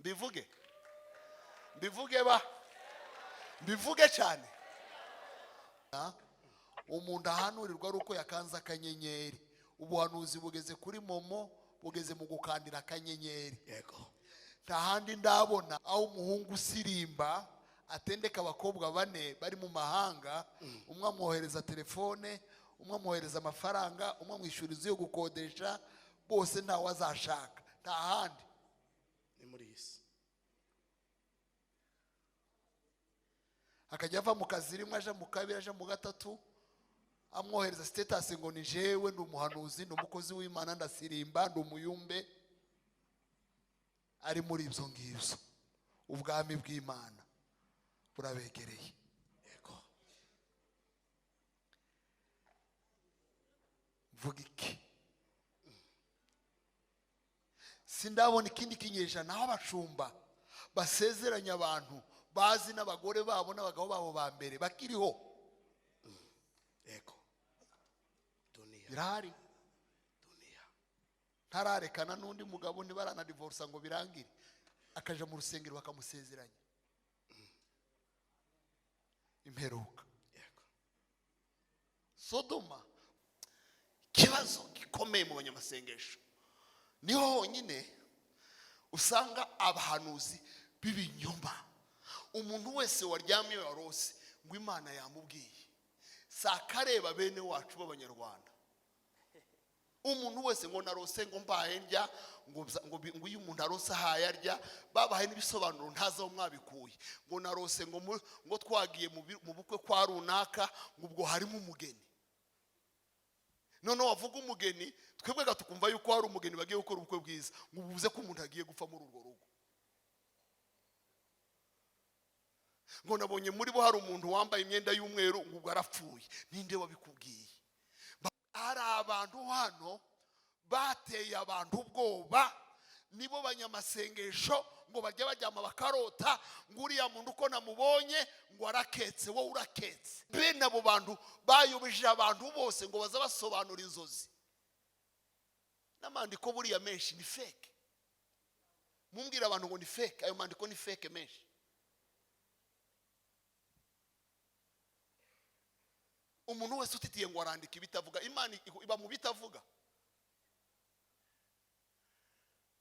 Mbivuge, mbivuge ba, mbivuge cyane. Umuntu ahanurirwa ari uko yakanze akanyenyeri. Ubuhanuzi bugeze kuri MoMo, bugeze mu gukandira akanyenyeri. Nta handi ndabona aho umuhungu usirimba atendeka abakobwa bane bari mu mahanga, umwe amwohereza telefone, umwe amwohereza amafaranga, umwe amwishyura inzu yo gukodesha, bose ntawe azashaka. Nta handi. Ni muri iyi si. Akajya ava mu kazi rimwe, aja mu kabiri, aja mu gatatu, amwohereza status ngo ni jewe, ndi umuhanuzi, ndi umukozi w'Imana, ndasirimba, ndi umuyumbe. Ari muri ibyo ngibyo. Ubwami bw'Imana burabegereye. Mvuga iki? Sindabona ikindi kinyejana aho abashumba basezeranya abantu bazi n'abagore babo n'abagabo babo ba mbere bakiriho. Dunia. Birahari. Dunia. Ntararekana n'undi mugabo, ntibaranadivorsa ngo birangire, akaja mu rusengero bakamusezeranya. Imperuka. Sodoma, ikibazo gikomeye mu banyamasengesho, niho honyine usanga abahanuzi b'ibinyoma. Umuntu wese waryamye warose ngo Imana yamubwiye, sakareba bene wacu b'abanyarwanda. Umuntu wese ngo narose ngo mbaye ndya, ngo iyo umuntu arose ahaye arya, babahaye n'ibisobanuro ntazi aho mwabikuye. Ngo narose ngo twagiye mu bukwe kwa runaka, ngo ubwo harimo umugeni. Noneho wavuga umugeni, twebwe tukumva yuko hari umugeni bagiye gukora ubukwe bwiza, ngo ubuze ko umuntu agiye gupfa muri urwo rugo. Ngo nabonye muri bo hari umuntu wambaye imyenda y'umweru, ngo ubwo arapfuye. Ninde wabikubwiye? Hari abantu hano bateye abantu ubwoba, nibo banyamasengesho ngo bajye bajyama bakarota ngo uriya muntu uko namubonye ngo araketse, wowe uraketse. Bene abo bantu bayobeje abantu bose ngo baza basobanura inzozi. N'amandiko buriya menshi ni fake. Mumbwira abantu ngo ni fake, ayo mandiko ni fake menshi. Umuntu wese utitiye ngo arandika ibitavuga, Imana iba mu bitavuga.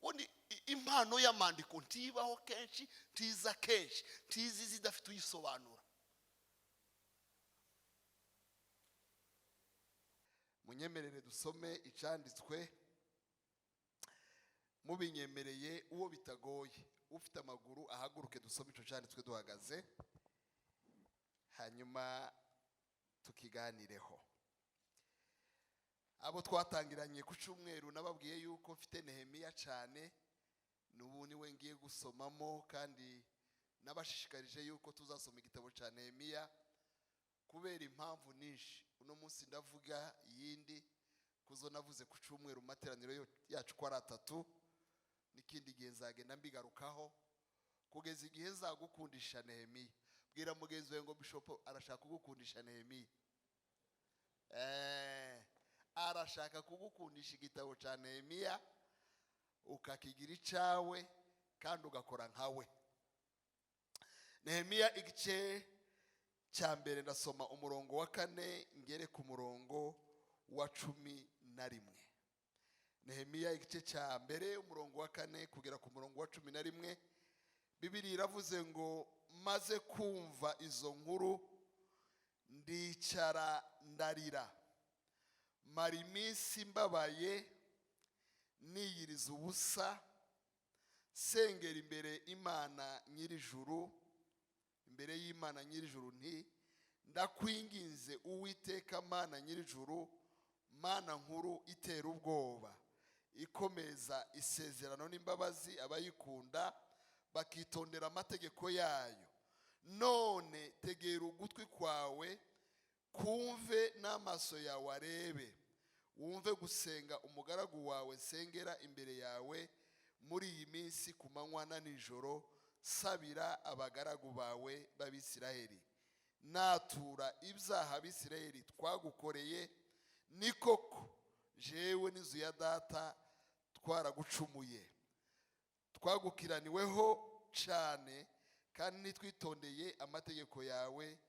Ubundi impano y'amandiko ntibaho kenshi, ntiza kenshi, ntizi zidafite uyisobanura. Munyemerere dusome icyanditswe, mubinyemereye uwo bitagoye, ufite amaguru ahaguruke dusome icyo cyanditswe duhagaze, hanyuma tukiganireho. Abo twatangiranye ku cyumweru nababwiye yuko mfite Nehemiya cyane, n'ubu niwe ngiye gusomamo, kandi nabashishikarije yuko tuzasoma igitabo cya Nehemiya kubera impamvu nyinshi. Uno munsi ndavuga iyindi kuzo navuze ku cyumweru mu materaniro yacu ko ari atatu, n'ikindi gihe nzagenda mbigarukaho kugeza igihe nzagukundisha Nehemiya. Bwira mugenzi wawe ngo Bishop arashaka kugukundisha Nehemiya. Arashaka kugukundisha igitabo cya Nehemiya ukakigira icyawe kandi ugakora nkawe. Nehemiya igice cya mbere, ndasoma umurongo wa 4 ngere ku murongo wa 11. Nehemiya igice cya mbere umurongo wa 4 kugera ku murongo wa 11. Bibiliya iravuze ngo maze kumva izo nkuru ndicara ndarira, mara iminsi mbabaye niyiriza ubusa, sengera imbere Imana nyir'ijuru, imbere y'Imana nyir'ijuru nti ndakwinginze Uwiteka Mana nyir'ijuru, Mana nkuru itera ubwoba, ikomeza isezerano n'imbabazi abayikunda bakitondera amategeko yayo. None tegera ugutwi kwawe kumve n'amaso yawe arebe, wumve gusenga umugaragu wawe nsengera imbere yawe muri iyi minsi ku manywa na nijoro, sabira abagaragu bawe b'Abisiraheli. Natura ibyaha Abisiraheli twagukoreye, ni koko jewe n'inzu ya data twaragucumuye. Twagukiraniweho cyane kandi ntitwitondeye amategeko yawe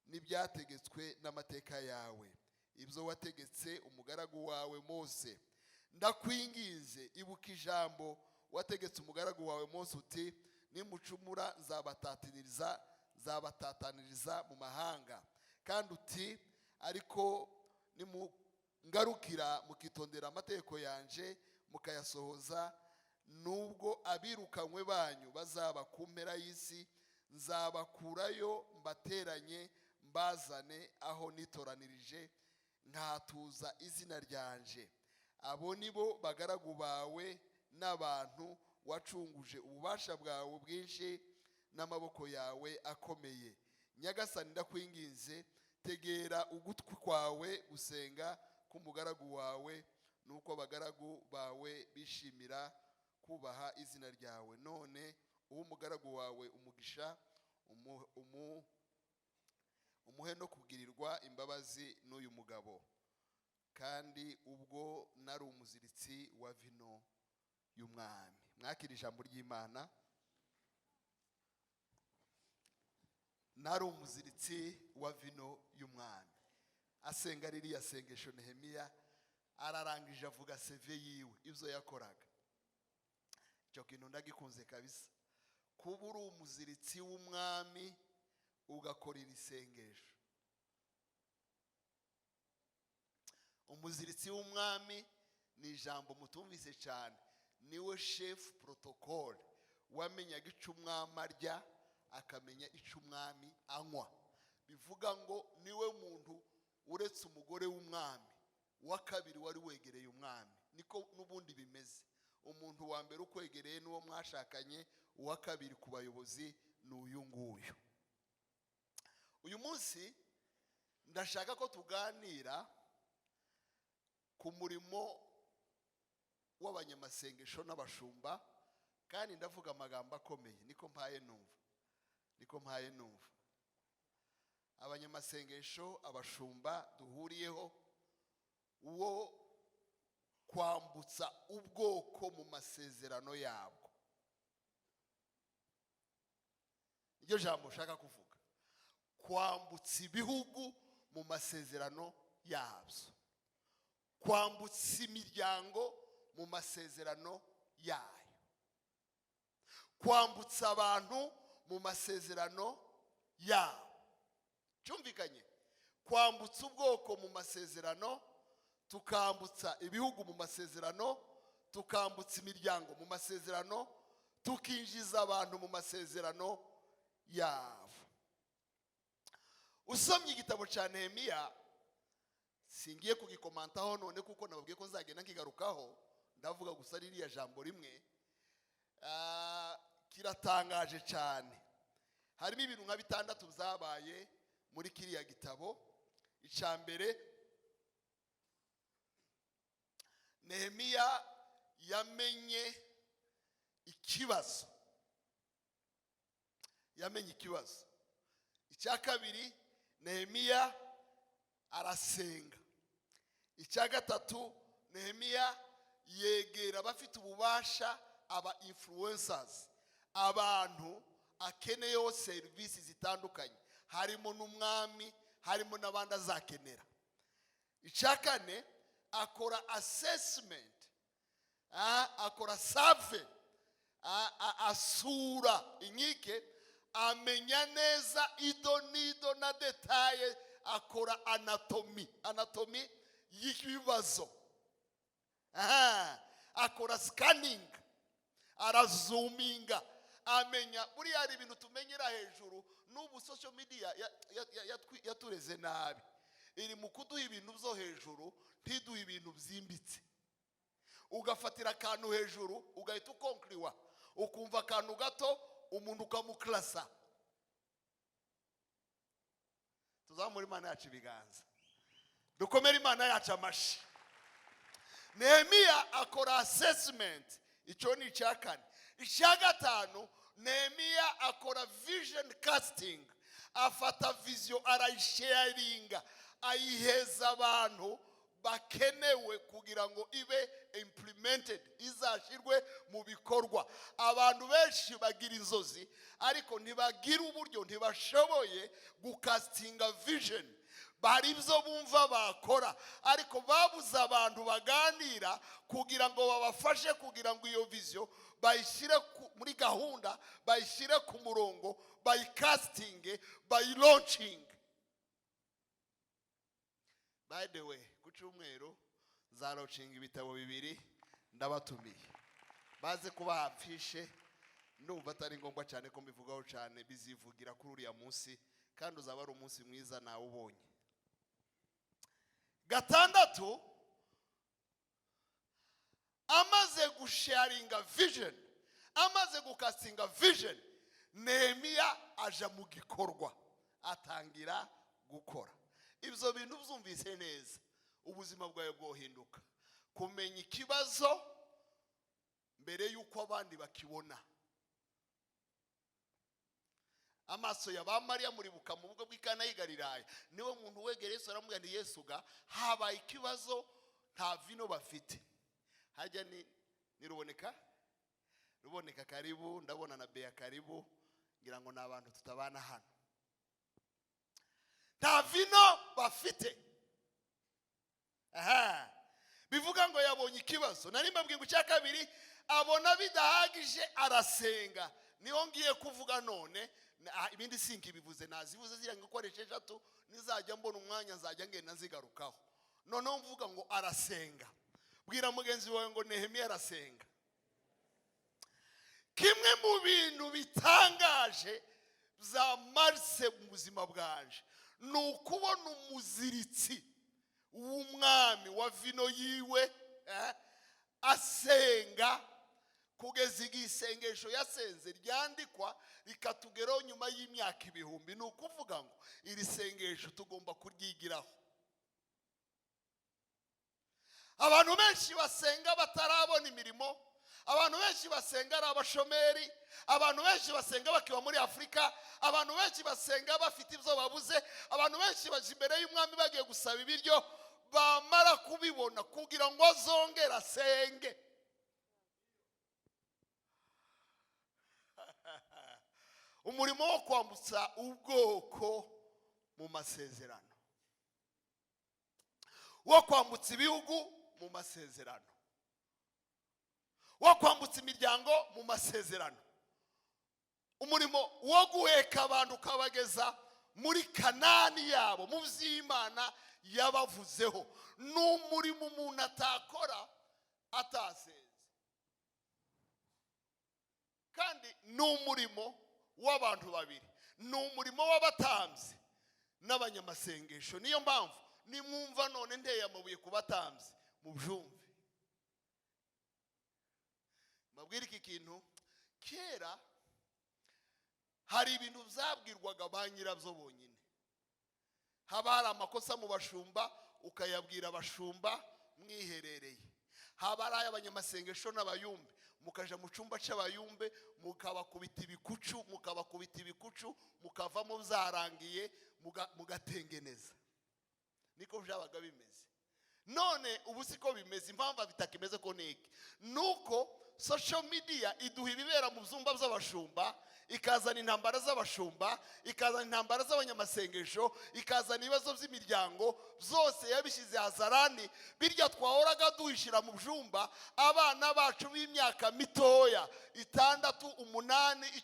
n'ibyategetswe n'amateka yawe, ibyo wategetse umugaragu wawe Mose. Ndakwinginze, ibuka ijambo wategetse umugaragu wawe Mose uti: 'Nimucumura, nzabatataniriza mu mahanga.' Kandi uti: 'Ariko nimungarukira, mukitondera amategeko yanje, mukayasohoza, nubwo abirukanywe banyu bazaba ku mpera y'isi, nzabakurayo, mbateranye, mbazane aho nitoranirije nkahatuza izina ryanje.' Abo ni bo bagaragu bawe n'abantu wacunguje ububasha bwawe bwinshi n'amaboko yawe akomeye. Nyagasani, ndakwinginze, tegera ugutwi kwawe gusenga k'umugaragu wawe, nuko abagaragu bawe bishimira kubaha izina ryawe. None uhe umugaragu wawe umugisha, umuhe no kugirirwa imbabazi n'uyu mugabo.' Kandi ubwo nari umuziritsi wa vino y'umwami." Mwakira ijambo ry'Imana. Nari umuziritsi wa vino y'umwami. Asenga ririya sengesho Nehemiya, ararangije avuga CV yiwe, ibyo yakoraga. Icyo kintu ndagikunze kabisa, kuba uri umuziritsi w'umwami ugakora iri sengesho. Umuziritsi w'umwami ni ijambo mutumvise cyane. Niwe chef protocole, wamenyaga icyo umwami arya, akamenya icyo umwami anywa. Bivuga ngo niwe muntu, uretse umugore w'umwami, wa kabiri wari wegereye umwami. Niko n'ubundi bimeze: umuntu wa mbere ukwegereye n'uwo mwashakanye, uwa kabiri ku bayobozi ni uyu nguyu. Uyu munsi ndashaka ko tuganira ku murimo w'abanyamasengesho n'abashumba, kandi ndavuga amagambo akomeye. Niko mpaye numva, niko mpaye numva. Abanyamasengesho, abashumba duhuriyeho wo kwambutsa ubwoko mu masezerano yabwo, niryo jambo ushaka kuvuga: kwambutsa ibihugu mu masezerano yabyo, kwambutsa imiryango mu masezerano yayo, kwambutsa abantu mu masezerano yabo. Cyumvikanye? Kwambutsa ubwoko mu masezerano, tukambutsa ibihugu mu masezerano, tukambutsa imiryango mu masezerano, tukinjiza abantu mu masezerano yabo. Usomye igitabo cya Nehemiya, singiye kugikomantaho none kuko nababwiye ko nzagenda nkigarukaho, ndavuga gusa ririya jambo rimwe. Kiratangaje cyane. Harimo ibintu nka bitandatu byabaye muri kiriya gitabo. Icya mbere, Nehemiya yamenye ikibazo, yamenye ikibazo. Icya kabiri, Nehemiya arasenga. Icya gatatu, Nehemiya yegera abafite ububasha, aba influencers, abantu akeneyeho serivisi zitandukanye, harimo n'umwami, harimo n'abandi azakenera. Icya kane, akora assessment, akora survey, asura inkike, amenya neza ido n'ido na détails, akora anatomy y'ibibazo. Aha, akora scanning, arazuminga, amenya. Buriya hari ibintu tumenyera hejuru. N'ubu social media yatureze nabi, iri mu kuduha ibintu byo hejuru, ntiduhe ibintu byimbitse. Ugafatira akantu hejuru, ugahita ukonkiriwa, ukumva akantu gato, umuntu ukamukarasa. Tuzamure Imana yacu ibiganza, dukomere Imana yacu amashyi. Nehemiya akora assessment, icyo ni icya kane. Icya gatanu, Nehemiya akora vision casting, afata vision arayisharinga, ayiheza abantu. Bakenewe kugira ngo ibe implemented, izashyirwe mu bikorwa. Abantu benshi bagira inzozi, ariko ntibagira uburyo, ntibashoboye gucastinga vision. Hari ibyo bumva bakora, ariko babuze abantu baganira kugira ngo babafashe, kugira ngo iyo vision bayishyire muri gahunda, bayishyire ku murongo, bayicastinge, bayilaunchinge. By the way, ku cyumweru nzalaunchinga ibitabo bibiri, ndabatumiye baze kuba hapfishe. Ndumva atari ngombwa cyane ko mbivugaho cyane, bizivugira kuri uriya munsi, kandi uzaba ari umunsi mwiza nawubonye. Gatandatu, amaze gusharinga vision, amaze gucastinga vision, Nehemiya aja mu gikorwa, atangira gukora. Ibyo bintu byumvise neza, ubuzima bwawe bwohinduka. Kumenya ikibazo mbere y'uko abandi bakibona. Amaso ya ba Mariya, muribuka mu bukwe bw'i Kana y'i Galilaya, niwe muntu wegera Yesu, aramubwira nti: "Yesu ga, habaye ikibazo, nta vino bafite." Hajya ni Ruboneka, Ruboneka karibu, ndabona na Beya karibu, ngira ngo ni abantu tutabana hano. Nta vino bafite. Aha bivuga ngo yabonye ikibazo. Nari mbabwiye ngo icya kabiri, abona bidahagije, arasenga. Niho ngiye kuvuga none. Ibindi sinkibivuze, nazivuze ziriya ngo uko ari esheshatu. Nizajya mbona umwanya nzajya ngenda nzigarukaho. Noneho mvuga ngo arasenga. Bwira mugenzi wawe ngo Nehemiya arasenga. Kimwe mu bintu bitangaje bya marise mu buzima bwanje ni ukubona umuziritsi w'umwami wa vino yiwe asenga kugeza igihe isengesho yasenze ryandikwa, rikatugeraho nyuma y'imyaka ibihumbi. Ni ukuvuga ngo iri sengesho tugomba kuryigiraho. Abantu benshi basenga batarabona imirimo, abantu benshi basenga ari abashomeri, abantu benshi basenga bakiba muri Afurika, abantu benshi basenga bafite ibyo babuze, abantu benshi baje imbere y'umwami bagiye gusaba ibiryo, bamara kubibona kugira ngo azongere asenge. Umurimo wo kwambutsa ubwoko mu masezerano, wo kwambutsa ibihugu mu masezerano, wo kwambutsa imiryango mu masezerano, umurimo wo guheka abantu ukabageza muri Kanani yabo, mu by'Imana yabavuzeho, ni umurimo umuntu atakora atasenze, kandi ni umurimo w'abantu babiri, ni umurimo w'abatambyi n'abanyamasengesho. Niyo mpamvu nimwumva none nteye amabuye ku batambyi, mubyumve. Mbabwire iki kintu: kera hari ibintu byabwirwaga ba nyirabyo bonyine. Haba hari amakosa mu bashumba, ukayabwira abashumba mwiherereye. Haba hari ay'abanyamasengesho n'abayumbe, mukaja mu cyumba cy'abayumbe, mukabakubita ibikucu, mukabakubita ibikucu, mukavamo byarangiye, mugatengeneza. Niko byabaga bimeze. None ubu siko bimeze. Impamvu bitakimeze ko niki? Nuko social media iduha ibibera mu byumba by'abashumba, ikazana intambara z'abashumba, ikazana intambara z'abanyamasengesho, ikazana ibibazo by'imiryango, byose yabishyize hazarani. Birya twahoraga duhishira mu byumba, abana bacu b'imyaka mitoya, 6, 8,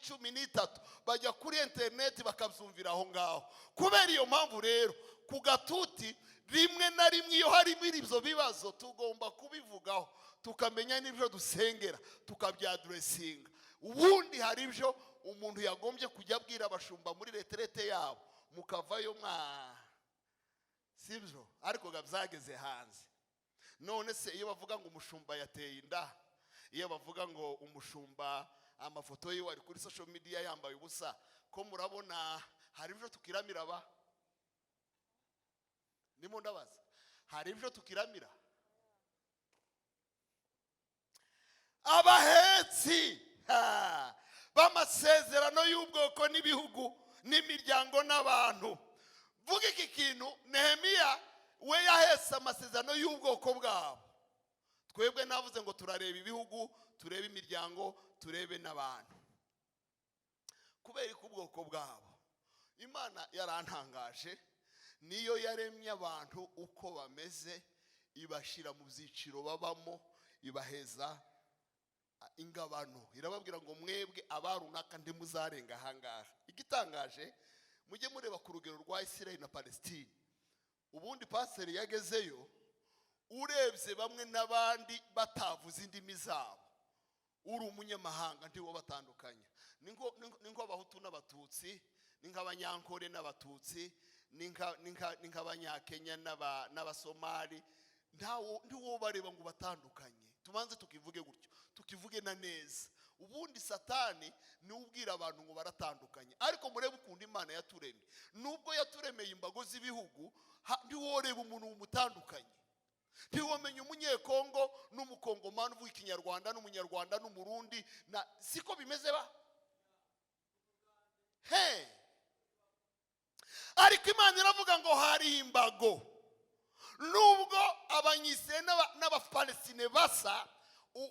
13, bajya kuri interineti bakabyumvira aho ngaho. Kubera iyo mpamvu rero, ku gatuti rimwe na rimwe iyo harimo ibyo bibazo, tugomba kubivugaho, tukamenya n'ibyo dusengera, tukabyaddressinga. Ubundi hari ibyo umuntu yagombye kujya abwira abashumba muri retraite yabo, mukavayo mwa sibyo, ariko ga byageze hanze. None se iyo bavuga ngo umushumba yateye inda, iyo bavuga ngo umushumba amafoto yiwe ari kuri social media yambaye ubusa, ko murabona hari ibyo tukiramira? Ba ndimo ndabaza, hari ibyo tukiramira? Abahetsi b'amasezerano y'ubwoko n'ibihugu n'imiryango n'abantu. Vuga iki kintu: Nehemiya We yahetse amasezerano y'ubwoko bwabo. Twebwe navuze ngo turareba ibihugu, turebe imiryango, turebe n'abantu. Kubera ko ubwoko bwabo, Imana yarantangaje, niyo yaremye abantu uko bameze, ibashyira mu byiciro babamo, ibaheza ingabano, irababwira ngo mwebwe abarunaka ntimuzarenga ahangaha. Igitangaje, mujye mureba ku rugero rwa Israel na Palestine. Ubundi pasiteri yagezeyo, urebye bamwe n'abandi batavuze indimi zabo, uri umunyamahanga ntiwo batandukanya. Ni nk'Abahutu n'Abatutsi, ni nk'Abanyankore n'Abatutsi, ni nk'Abanyakenya n'Abasomali. Ntawo ntiwo bareba ngo batandukanye. Tubanze tukivuge gutyo, tukivuge na neza. Ubundi Satani niwe ubwira abantu ngo baratandukanye, ariko murebe ukuntu Imana yaturemye. Nubwo yaturemeye imbago z'ibihugu, ntiworeba umuntu umutandukanye, ntiwamenya Umunyekongo n'Umukongomani uvuga Ikinyarwanda n'Umunyarwanda n'Umurundi na siko bimeze ba he. Ariko Imana iravuga ngo hari imbago. Nubwo Abanyisirayeli n'Abapalestine basa,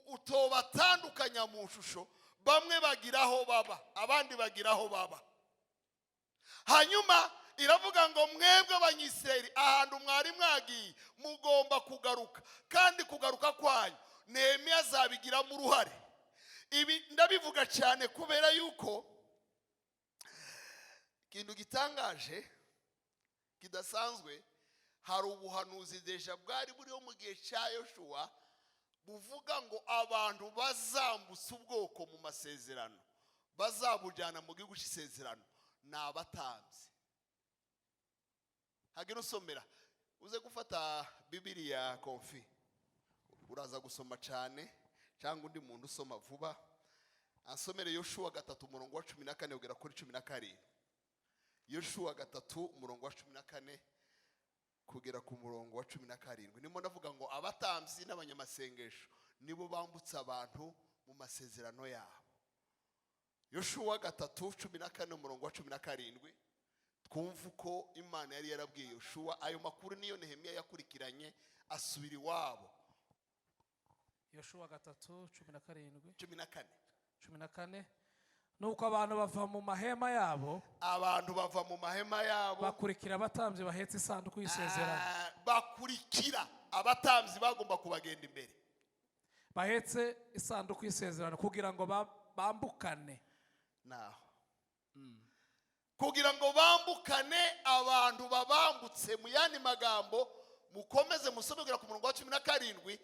utobatandukanya mu shusho. Bamwe bagira aho baba, abandi bagira aho baba. Hanyuma iravuga ngo mwebwe Abanyisirayeli, ahantu mwari mwagiye mugomba kugaruka, kandi kugaruka kwanyu Nehemiya azabigiramo uruhare. Ibi ndabivuga cyane kubera yuko ikintu gitangaje kidasanzwe, hari ubuhanuzi déjà bwari buriho mu gihe cya Yoshuwa buvuga ngo abantu bazambutsa ubwoko mu masezerano, bazabujyana mu gihugu cy'isezerano, ni abatambyi. Hagira usomera, uze gufata Bibiliya konfi, uraza gusoma cyane, cyangwa undi muntu usoma vuba asomere Yoshuwa 3, umurongo wa 14 kugera kuri 17. Yoshuwa 3, umurongo wa 14 kugera ku murongo wa 17. Nimo ndavuga ngo abatambyi n'abanyamasengesho nibo bambutse abantu mu masezerano yabo. Yoshuwa 3, 14, umurongo wa 17. Twumva uko Imana yari yarabwiye Yoshuwa. Ayo makuru niyo Nehemiya yakurikiranye asubira iwabo. Yoshuwa 3, 17. 14. 14. Nuko abantu bava mu mahema yabo, Abantu bava mu mahema yabo, bakurikira abatambyi bahetse isanduku y'isezerano. Ah, bakurikira abatambyi bagomba kubagenda imbere. Bahetse isanduku y'isezerano kugira ngo bambukane. Naho kugira ngo bambukane abantu babambutse. Mu yandi magambo, mukomeze musome kugera ku murongo wa 17.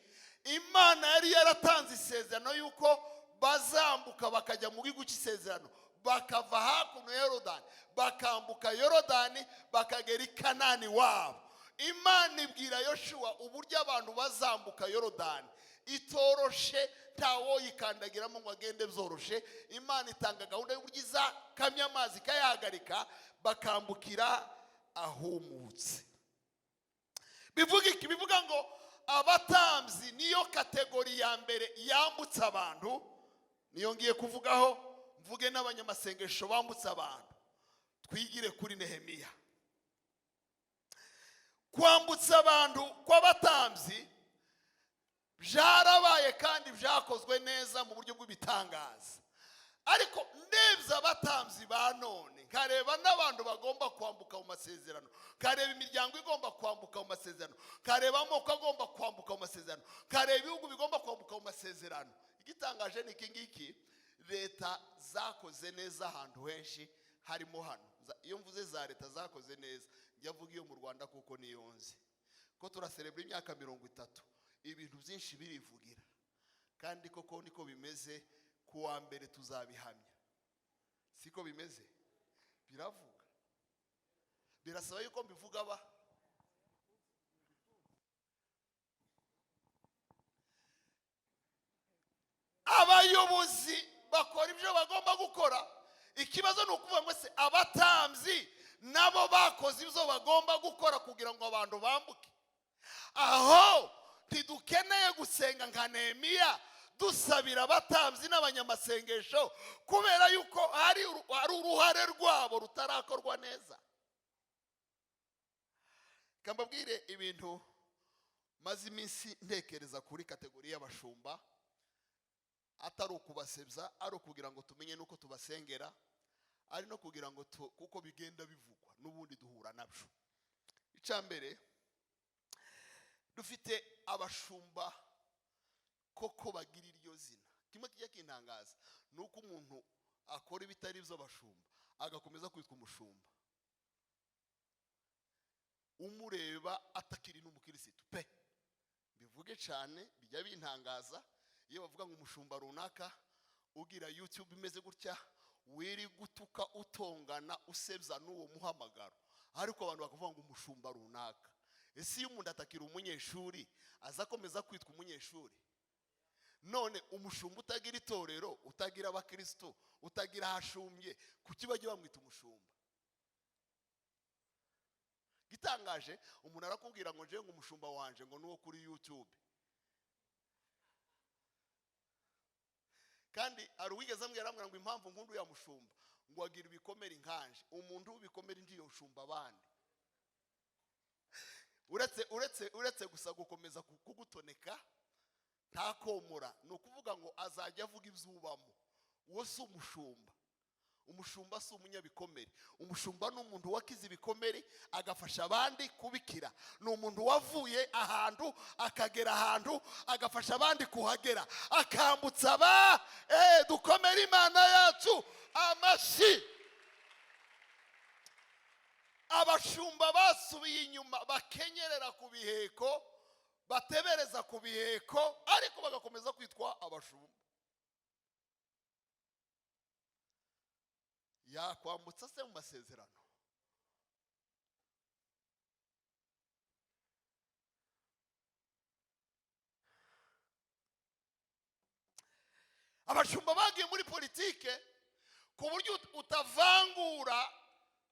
Imana yari yaratanze isezerano y'uko bazambuka bakajya mu gihugu cy'isezerano, bakava hakuno ya Yorodani, bakambuka Yorodani, bakagera i Kanani wabo. Imana ibwira Yoshuwa uburyo abantu bazambuka Yorodani itoroshe, ntawoyikandagiramo ngo agende byoroshe. Imana itanga gahunda y'uburyo izakamya amazi, ikayahagarika, bakambukira ahumutse. Bivuga iki? Bivuga ngo abatambyi niyo catégorie ya mbere yambutse abantu. Niyo ngiye kuvugaho, mvuge n'abanyamasengesho bambutse abantu. Twigire kuri Nehemiya. Kwambutsa abantu kw'abatambyi byarabaye kandi byakozwe neza mu buryo bw'ibitangaza. Ariko ndebye abatambyi ba none, nkareba n'abantu bagomba kwambuka mu masezerano, nkareba imiryango igomba kwambuka mu masezerano, nkareba amoko agomba kwambuka mu masezerano, nkareba ibihugu bigomba kwambuka mu masezerano, igitangaje ni iki ngiki: leta zakoze neza ahantu henshi, harimo hano. Iyo mvuze za leta zakoze neza, njya mvuga iyo mu Rwanda kuko niyo nzi ko turaserebura imyaka 30. Ibintu byinshi birivugira, kandi koko niko bimeze. Ku wa mbere tuzabihamya, siko bimeze? Biravuga, birasaba yuko mbivuga ba. Abayobozi bakora ibyo bagomba gukora. Ikibazo ni ukuvuga ngo se abatambyi nabo bakoze ibyo bagomba gukora kugira ngo abantu bambuke? Aho ntidukeneye gusenga nka Nehemiya, dusabira abatambyi n'abanyamasengesho, kubera yuko hari uruhare rwabo rutarakorwa neza? Kambabwire ibintu maze iminsi ntekereza kuri catégorie y'abashumba, atari ukubasebya, ari ukugira ngo tumenye n'uko tubasengera, ari no kugira ngo kuko bigenda bivugwa n'ubundi duhura nabyo. Icya mbere, dufite abashumba koko bagira iryo zina. Kimwe kijya kintangaza ni uko umuntu akora ibitari iby'abashumba agakomeza kwitwa umushumba, umureba atakiri n'umukirisitu pe. Bivuge cyane, bijya bintangaza iyo bavuga ngo umushumba runaka ugira YouTube imeze gutya, wiri gutuka, utongana, usebya n'uwo muhamagaro, ariko abantu bakavuga ngo umushumba runaka. Ese iyo umuntu atakiri umunyeshuri, aza akomeza kwitwa umunyeshuri? None umushumba utagira itorero, utagira abakristo, utagira aho ashumbye, kuki bajya bamwita umushumba? Gitangaje, umuntu arakubwira ngo njewe ngo umushumba wanje ngo nuwo kuri YouTube. Kandi hari uwigeze ambwira, arambwira ngo impamvu nkundu ya mushumba ngo agira ibikomere inkanje. Umuntu w'ibikomere ndiyo shumba abandi, uretse gusa gukomeza kugutoneka ntakomora, ni ukuvuga ngo azajya avuga ibyubamo. Uwo si umushumba. Umushumba si umunyabikomere. Umushumba ni umuntu wakize ibikomere agafasha abandi kubikira. Ni umuntu wavuye ahantu akagera ahantu agafasha abandi kuhagera, akambutsa aba. Dukomere Imana yacu amashyi. Abashumba basubiye inyuma, bakenyerera ku biheko, batebereza ku biheko, ariko bagakomeza kwitwa abashumba. Yakwambutsa se mu masezerano? Abashumba bagiye muri politike ku buryo utavangura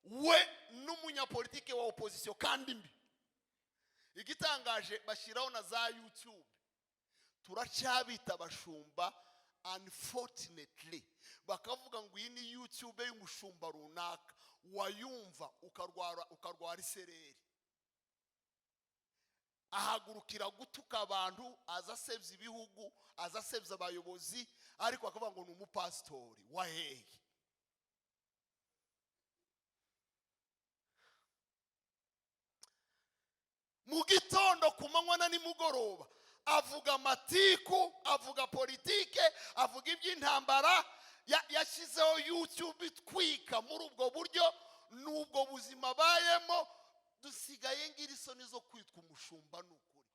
we n'umunyapolitike wa opposition kandi mbi. Igitangaje, bashyiraho na za YouTube. Turacyabita abashumba unfortunately. Bakavuga ngo iyi ni YouTube y'umushumba runaka, wayumva ukarwara isereri. Ahagurukira gutuka abantu, aza asebya ibihugu, aza asebya abayobozi, ariko akavuga ngo ni umupasitori wa hehe? Mu gitondo, ku manywa na nimugoroba avuga amatiku, avuga politike, avuga iby'intambara. Yashyizeho YouTube itwika muri ubwo buryo. N'ubwo buzima abayemo, dusigaye ngira isoni zo kwitwa umushumba. Ni ukuri.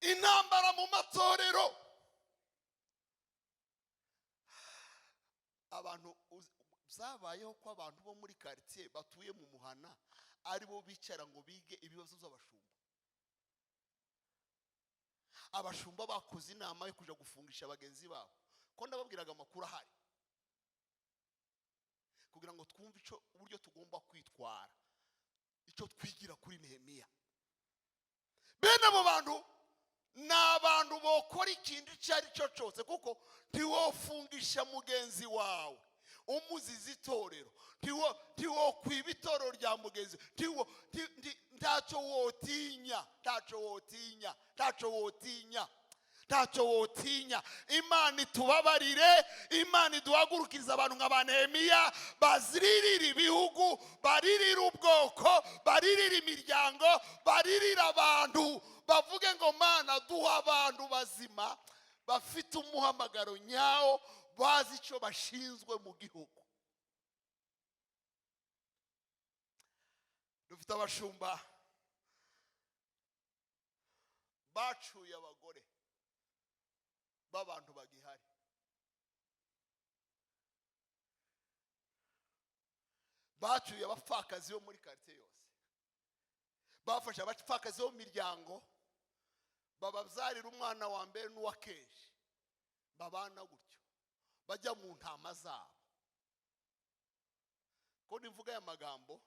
Intambara mu matorero, abantu byabayeho ko abantu bo muri quartier batuye mu muhana aribo bicara ngo bige ibibazo by'abashumba. Abashumba bakoze inama yo kuja gufungisha bagenzi babo. Ko ndababwiraga amakuru ahari kugira ngo twumve ico uburyo tugomba kwitwara, icyo twigira kuri Nehemiya. Bene abo bantu ni abantu bokora ikintu icyo ari cyo cyose, kuko ntiwofungisha mugenzi wawe umuziza itorero, ntiwokwiba itorero rya mugenzi, ntacyo wotinya, ntacyo wotinya, ntacyo wotinya, ntacyo wotinya. Imana itubabarire, Imana iduhagurukiriza abantu nka ba Nehemiya, baziririra ibihugu, baririra ubwoko, baririra imiryango, baririra abantu, bavuge ngo Mana duha abantu bazima bafite umuhamagaro nyawo, bazi icyo bashinzwe mu gihugu. Dufite abashumba bacuye abagore b'abantu bagihari, bacuye abapfakazi bo muri quartier yose, bafashe abapfakazi bo mu miryango bababyarira umwana wa mbere n'uwa kenshi, babana gutyo bajya mu ntama zabo. Ko nivuga aya magambo,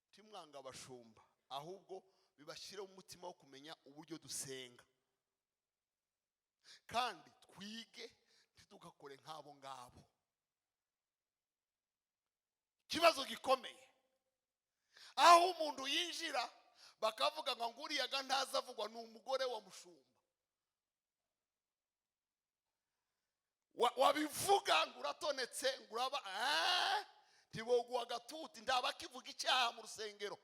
ntimwanga abashumba, ahubwo bibashyire umutima wo kumenya uburyo dusenga. Kandi twige, ntitugakore nk'abo ngabo. Ikibazo gikomeye, aho umuntu yinjira bakavuga ngo nguriyaga ntazavugwa, ni umugore wa mushumba. Wabivuga ngo uratonetse, ngo uraba ntiboguha agatuti, ntabakivuga icyaha mu rusengero.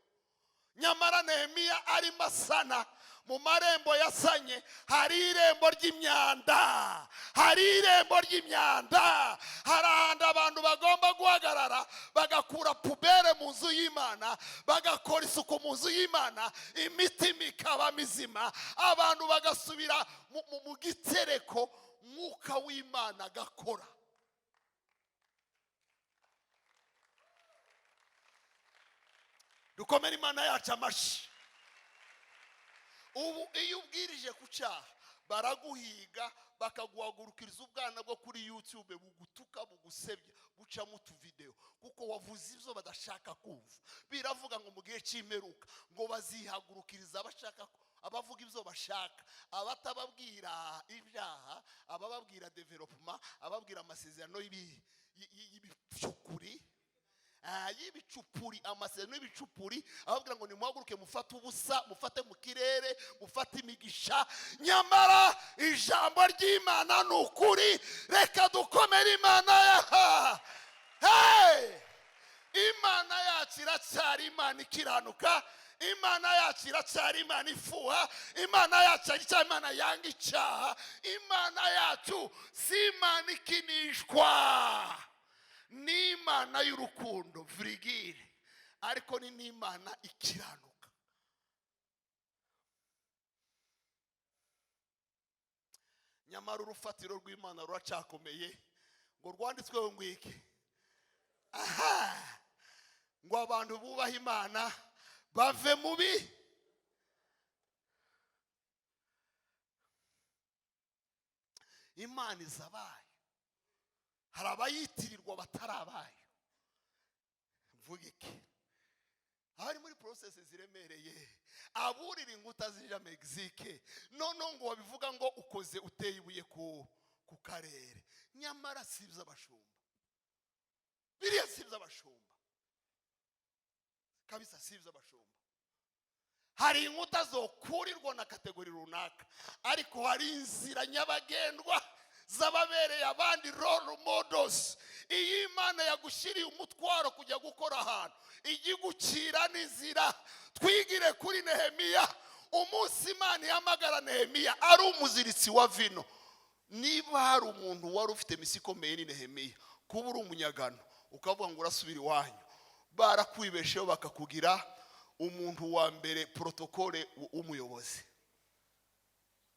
Nyamara Nehemiya arimo asana mu marembo yasanye, hari irembo ry'imyanda, hari irembo ry'imyanda, hari ahantu abantu bagomba guhagarara bagakura poubelle mu nzu y'Imana, bagakora isuku mu nzu y'Imana, imitima ikaba mizima, abantu bagasubira mu gitereko, Mwuka w'Imana agakora. Dukomere Imana yacu amashyi. Ubu iyo ubwirije ku cyaha baraguhiga, bakaguhagurukiriza ubwana bwo kuri YouTube bugutuka, bugusebya, bucamo utuvideo, kuko wavuze ibyo badashaka kumva. Biravuga ngo mu gihe cy'imperuka ngo bazihagurukiriza abashaka, abavuga ibyo bashaka, abatababwira ibyaha, abababwira development, ababwira amasezerano y'ibicukuri, y'ibicupuri, amasezerano y'ibicupuri, ababwira ngo nimuhaguruke mufate ubusa, mufate mu kirere, mufate imigisha. Nyamara ijambo ry'Imana ni ukuri. Reka dukomere Imana ya hey! Imana yacu iracyari Imana ikiranuka, Imana yacu iracyari Imana ifuha, Imana yacu iracyari Imana yanga icyaha, Imana yacu si Imana ikinishwa, ni Imana y'urukundo virigire, ariko ni n'Imana ikiranuka. Nyamara urufatiro rw'Imana ruracyakomeye, ngo rwanditsweho ngo iki? Aha, ngo abantu bubaha Imana bave mubi. Imana izabaye, hari abayitirirwa batarabayo. Mvuga iki? Abari muri process ziremereye, aburira inkuta zija Mexique, none ngo wabivuga ngo ukoze uteye ibuye ku karere. Nyamara si iby'abashumba, biriya si iby'abashumba kabisa, si iby'abashumba. Hari inkuta zokurirwa na kategori runaka, ariko hari inzira nyabagendwa z'ababereye abandi role models. Iyo Imana yagushyiriye umutwaro kujya gukora ahantu, ijya igucira n'inzira. Twigire kuri Nehemiya. Umunsi Imana ihamagara Nehemiya ari umuziritsi wa vino. Niba hari umuntu wari ufite misi ikomeye ni Nehemiya. Kuba uri umunyagano ukavuga ngo urasubira iwanyu, barakwibesheho bakakugira umuntu wa mbere protokole w'umuyobozi,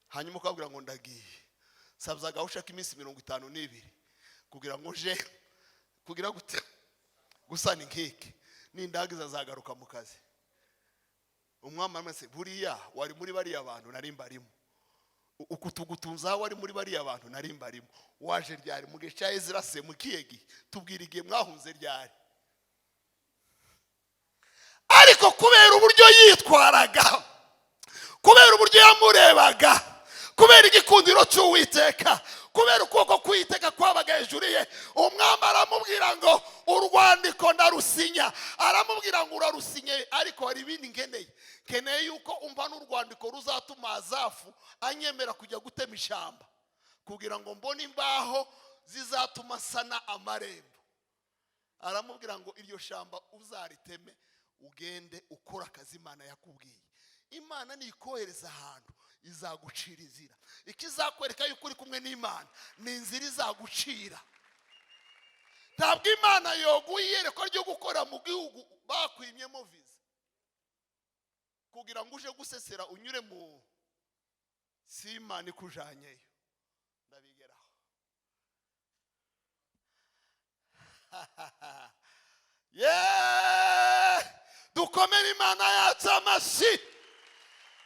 hanyuma ukabwira ngo ndagiye, sabyaga ushaka iminsi 52 kugira ngo nje kugira gute gusana inkike, nindagiza azagaruka mu kazi. Umwami aramutse, buriya wari muri bariya bantu nari mbarimo, ukutugutunza wari muri bariya bantu nari mbarimo, waje ryari mu gihe cya Ezra se mukiye gihe, tubwira igihe mwahunze ryari. Ariko kubera uburyo yitwaraga, kubera uburyo yamurebaga, kubera igikundiro cy'Uwiteka, kubera ukuboko kw'Uwiteka kwabaga hejuru ye, umwami aramubwira ngo urwandiko ndarusinya. Aramubwira ngo urarusinye, ariko hari ibindi nkeneye. Nkeneye yuko umva n'urwandiko ruzatuma Azafu anyemera kujya gutema ishyamba kugira ngo mbone imbaho zizatuma nsana amarembo. Aramubwira ngo iryo shyamba uzariteme, ugende ukora akazi Imana yakubwiye. Imana nikohereza ahantu izagucira inzira. Ikizakwereka yuko uri kumwe n'Imana ni inzira izagucira. Ntabwo Imana yoguye iyerekwa ryo gukora mu gihugu bakwimyemo visa kugira ngo uje gusesera unyure mu si Imana ikujanyeyo. Ndabigeraho. Yeah! Dukomere Imana yacu amashyi.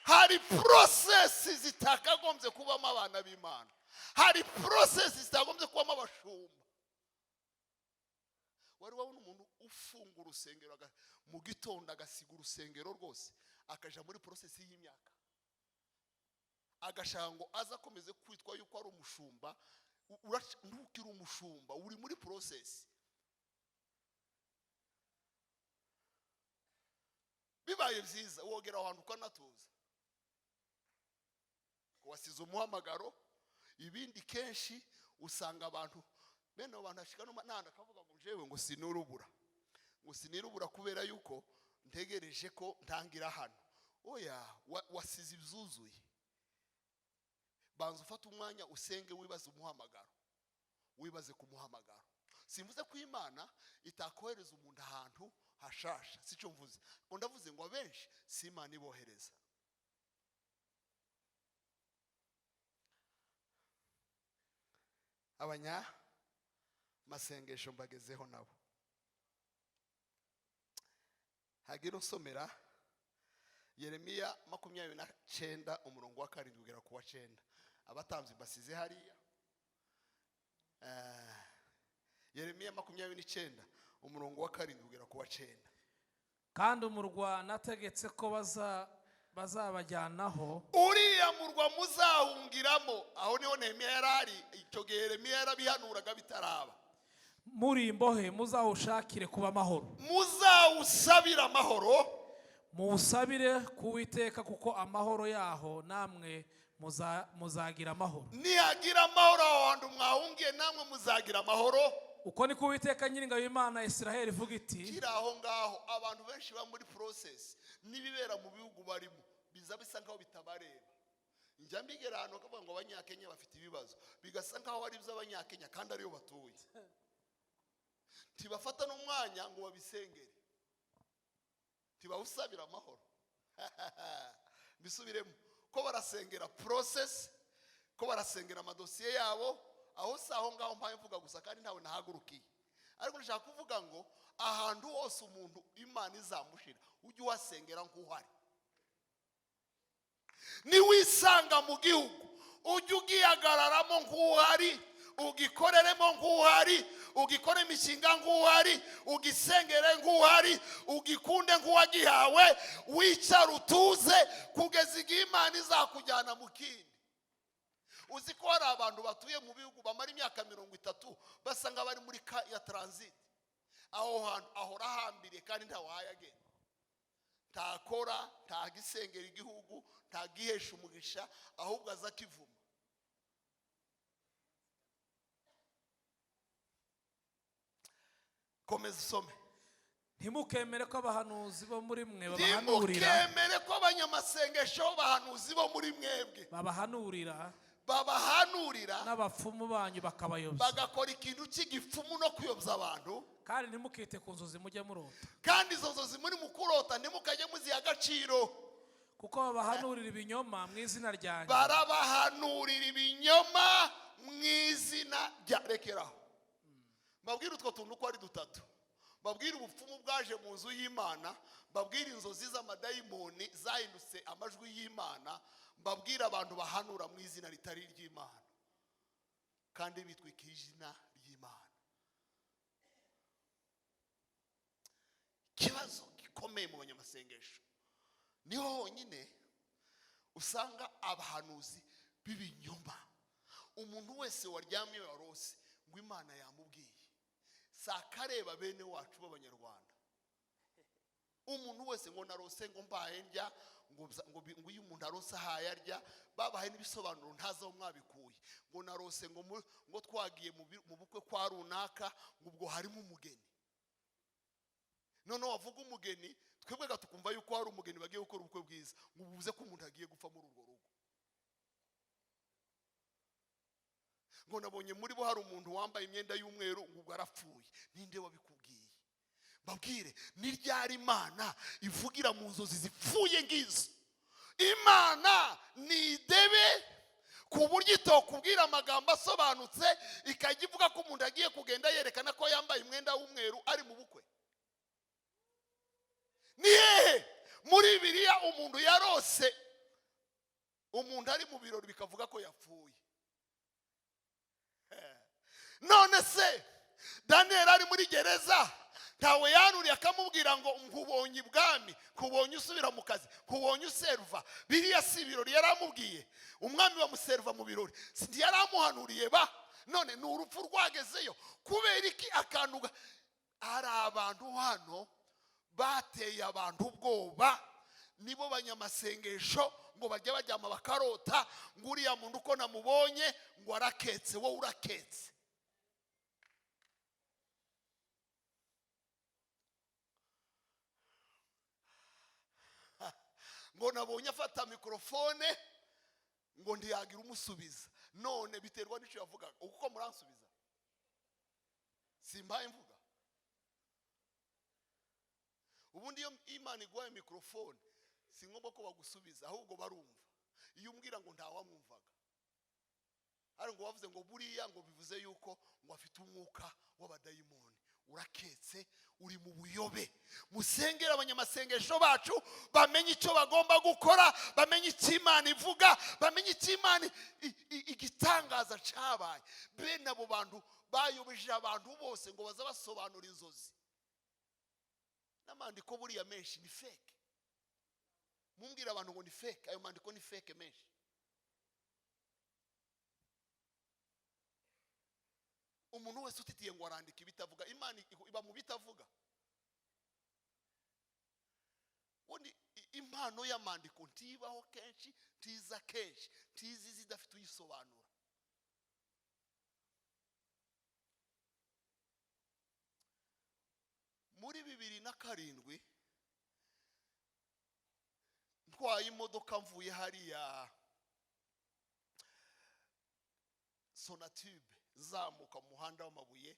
Hari process zitakagombye kubamo abana b'Imana, hari process zitagombye kubamo abashumba. Wari wabona umuntu ufunga urusengero mu gitondo agasiga urusengero rwose akaja muri process y'imyaka, Agashaka ngo aze akomeze kwitwa yuko ari umushumba. Ntukiri umushumba, uri muri process. Bibaye byiza wogera aho hantu ukanatuza, wasize umuhamagaro. Ibindi kenshi usanga abantu bene abo bantu hashika n'ahandi akavuga ngo jewe ngo sinurubura, ngo sinirubura kubera yuko ntegereje ko ntangira hano. Oya, wasize ibyuzuye. Banza ufate umwanya usenge, wibaze umuhamagaro, wibaze ku muhamagaro. Simvuze ko Imana itakohereza umuntu ahantu hashasha, sico mvuze. Ngo ndavuze ngo abenshi si Imana ibohereza. Abanya masengesho mbagezeho nabo. Hagira usomera Yeremiya 29 umurongo wa 7 kugera ku wa 9. Abatambyi basize hariya. Yeremiya 29 umurongo wa 7 kugera ku wa 9. Kandi umurwa nategetse ko bazabajyanaho, uriya murwa muzahungiramo, aho niho Nehemiya yari ari. Icyo gihe Yeremiya yarabihanuraga bitaraba. Muri imbohe muzawushakire kuba amahoro, muzawusabira amahoro, muwusabire ku Uwiteka, kuko amahoro yaho namwe muzagira amahoro. Nihagira amahoro aho hantu mwahungiye, namwe muzagira amahoro. Uko niko Uwiteka Nyiringabo Imana ya Israheli ivuga iti, kiri aho ngaho abantu benshi ba muri process n'ibibera mu bihugu barimo biza bisa nkaho bitabareba. Njya mbigera ahantu bakavuga ngo Abanyakenya bafite ibibazo, bigasa nkaho ari iby'Abanyakenya kandi ariyo batuye. Ntibafata n'umwanya ngo babisengere, ntibawusabira amahoro. Mbisubiremo ko barasengera process, ko barasengera amadosiye yabo. Aho si aho ngaho mpaye mvuga gusa, kandi ntawe nahagurukiye. Ariko ndashaka kuvuga ngo ahantu hose umuntu Imana izamushira, ujye uhasengera nk'uhari. Niwisanga mu gihugu, ujye ugihagararamo nk'uhari, ugikoreremo nk'uhari, ugikore imishinga nk'uhari, ugisengere nk'uhari, ugikunde nk'uwagihawe, wicare utuze kugeza igihe Imana izakujyana mu kindi. Uzi ko hari abantu batuye mu bihugu bamara imyaka 30 basa nk'abari muri ka ya transit. Aho hantu ahora ahambiriye kandi ntawahayagenda, ntakora, ntagisengera igihugu, ntagihesha umugisha, ahubwo aza akivuma. Komeza usome. Ntimukemere ko abahanuzi bo muri mwe babahanurira. Ntimukemere ko abanyamasengesho b'abahanuzi bo muri mwebwe babahanurira, babahanurira, n'abapfumu banyu bakabayobya, bagakora ikintu cy'igipfumu no kuyobya abantu. Kandi ntimukite ku nzozi mujye murota, kandi izo nzozi muri mu kurota ntimukajye muziha agaciro, kuko babahanurira ibinyoma mu izina ryanjye. Barabahanurira ibinyoma mu izina rya. Rekeraho mbabwire utwo tuntu uko ari dutatu. Mbabwire ubupfumu bwaje mu nzu y'Imana, mbabwire inzozi z'amadayimoni zahindutse amajwi y'Imana, mbabwire abantu bahanura mu izina ritari iry'Imana kandi bitwikira izina ry'Imana. Ikibazo gikomeye mu banyamasengesho, niho honyine usanga abahanuzi b'ibinyoma. Umuntu wese waryamye warose ngo Imana yamubwiye, sakareba bene wacu b'Abanyarwanda. Umuntu wese ngo narose ngo mbaye ndya, ngo iyo umuntu arose ahaye arya, babahaye n'ibisobanuro ntazi aho mwabikuye. Ngo narose ngo twagiye mu bukwe kwa runaka, ngo ubwo harimo umugeni. Noneho wavuga umugeni, twebwe tukumva yuko hari umugeni bagiye gukora ubukwe bwiza, ngo ubuze ko umuntu agiye gupfa muri urwo rugo. Ngo nabonye muri bo hari umuntu wambaye imyenda y'umweru, ngo ubwo arapfuye. Ninde wabikubwiye? Mbabwire, ni ryari Imana ivugira mu nzozi zipfuye ngizo? Imana ni idebe ku buryo itokubwira amagambo asobanutse, ikajya ivuga ko umuntu agiye kugenda yerekana ko yambaye umwenda w'umweru ari mu bukwe. Ni hehe muri Bibiliya umuntu yarose umuntu ari mu birori bikavuga ko yapfuye? None se Daniel ari muri gereza, Ntawe yanuriye akamubwira ngo nkubonye ibwami, nkubonye usubira mu kazi, nkubonye useruva. Biriya si ibirori yari amubwiye. Umwami bamuseruva mu birori, ntiyari amuhanuriye ba. None ni urupfu rwagezeyo. Kubera iki akantu hari abantu hano bateye abantu ubwoba, nibo banyamasengesho ngo bajye baryama bakarota ngo uriya muntu uko namubonye ngo araketse. Wowe uraketse. Ngo nabonye afata mikorofone ngo ntiyagira umusubiza. None biterwa n'icyo yavugaga. Uko muransubiza simbaye mvuga. Ubundi iyo Imana iguhaye mikorofone si ngombwa ko bagusubiza, ahubwo barumva. Iyo umbwira ngo ntawamwumvaga, hari ngo bavuze ngo buriya ngo bivuze yuko ngo afite umwuka w'abadayimoni. Uraketse, uri mu buyobe. Musengere abanyamasengesho bacu bamenye icyo bagomba gukora, bamenye icyo Imana ivuga, bamenye icyo Imana igitangaza cyabaye. Bene abo bantu bayobeje abantu bose ngo baza basobanura inzozi n'amandiko buriya menshi ni fake. Mumbwira abantu ngo ni fake, ayo mandiko ni fake menshi. Umuntu wese utitiye ngo arandika ibitavuga, Imana iba mu bitavuga. Ubundi impano y'amandiko ntibaho kenshi, ntiza kenshi, ntizi zidafite uyisobanura. Muri 2007 ntwaye imodoka mvuye hariya Sonatube zamuka mu muhanda w'amabuye,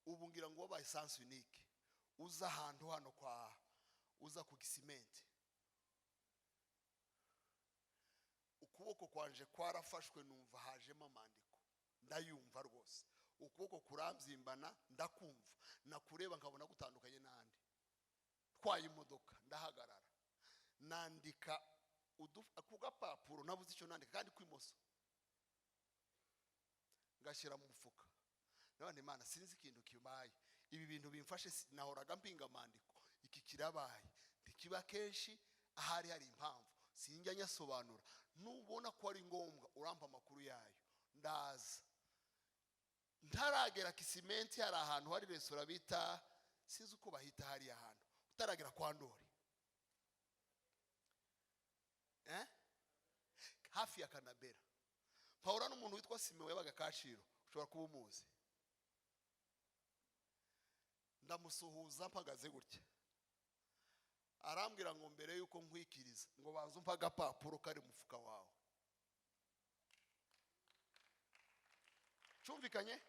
ubu ngira ngo wabaye essence unique, uza ahantu hano kwa uza ku gisimenti, ukuboko kwanje kwarafashwe numva hajemo amandiko, ndayumva rwose. Ukuboko kuramzimbana ndakumva, nakureba nkabona gutandukanye n'andi. Twaye imodoka ndahagarara, nandika ku gapapuro, nabuze icyo nandika kandi kwimoso, ngashyira mu mufuka. Nabandi Imana sinzi ikintu kibaye, ibi bintu bimfashe, nahoraga mpinga amandiko, iki kirabaye ntikiba kenshi, ahari hari impamvu sinjya nyasobanura. Nubona ko ari ngombwa urampa amakuru yayo. Ndaza ntaragera Kisimenti, hari ahantu hari resitora bita sinzi uko bahita hariya hantu, utaragera kwa Ndori, hafi ya Kanabera. Pawulo n'umuntu witwa Simewe yabaga Kacyiru, ushobora kuba umuzi. Ndamusuhuza mpagaze gutya, arambwira ngo mbere yuko nkwikiriza ngo banze umpe agapapuro kari mu mufuka wawe. Cyumvikanye?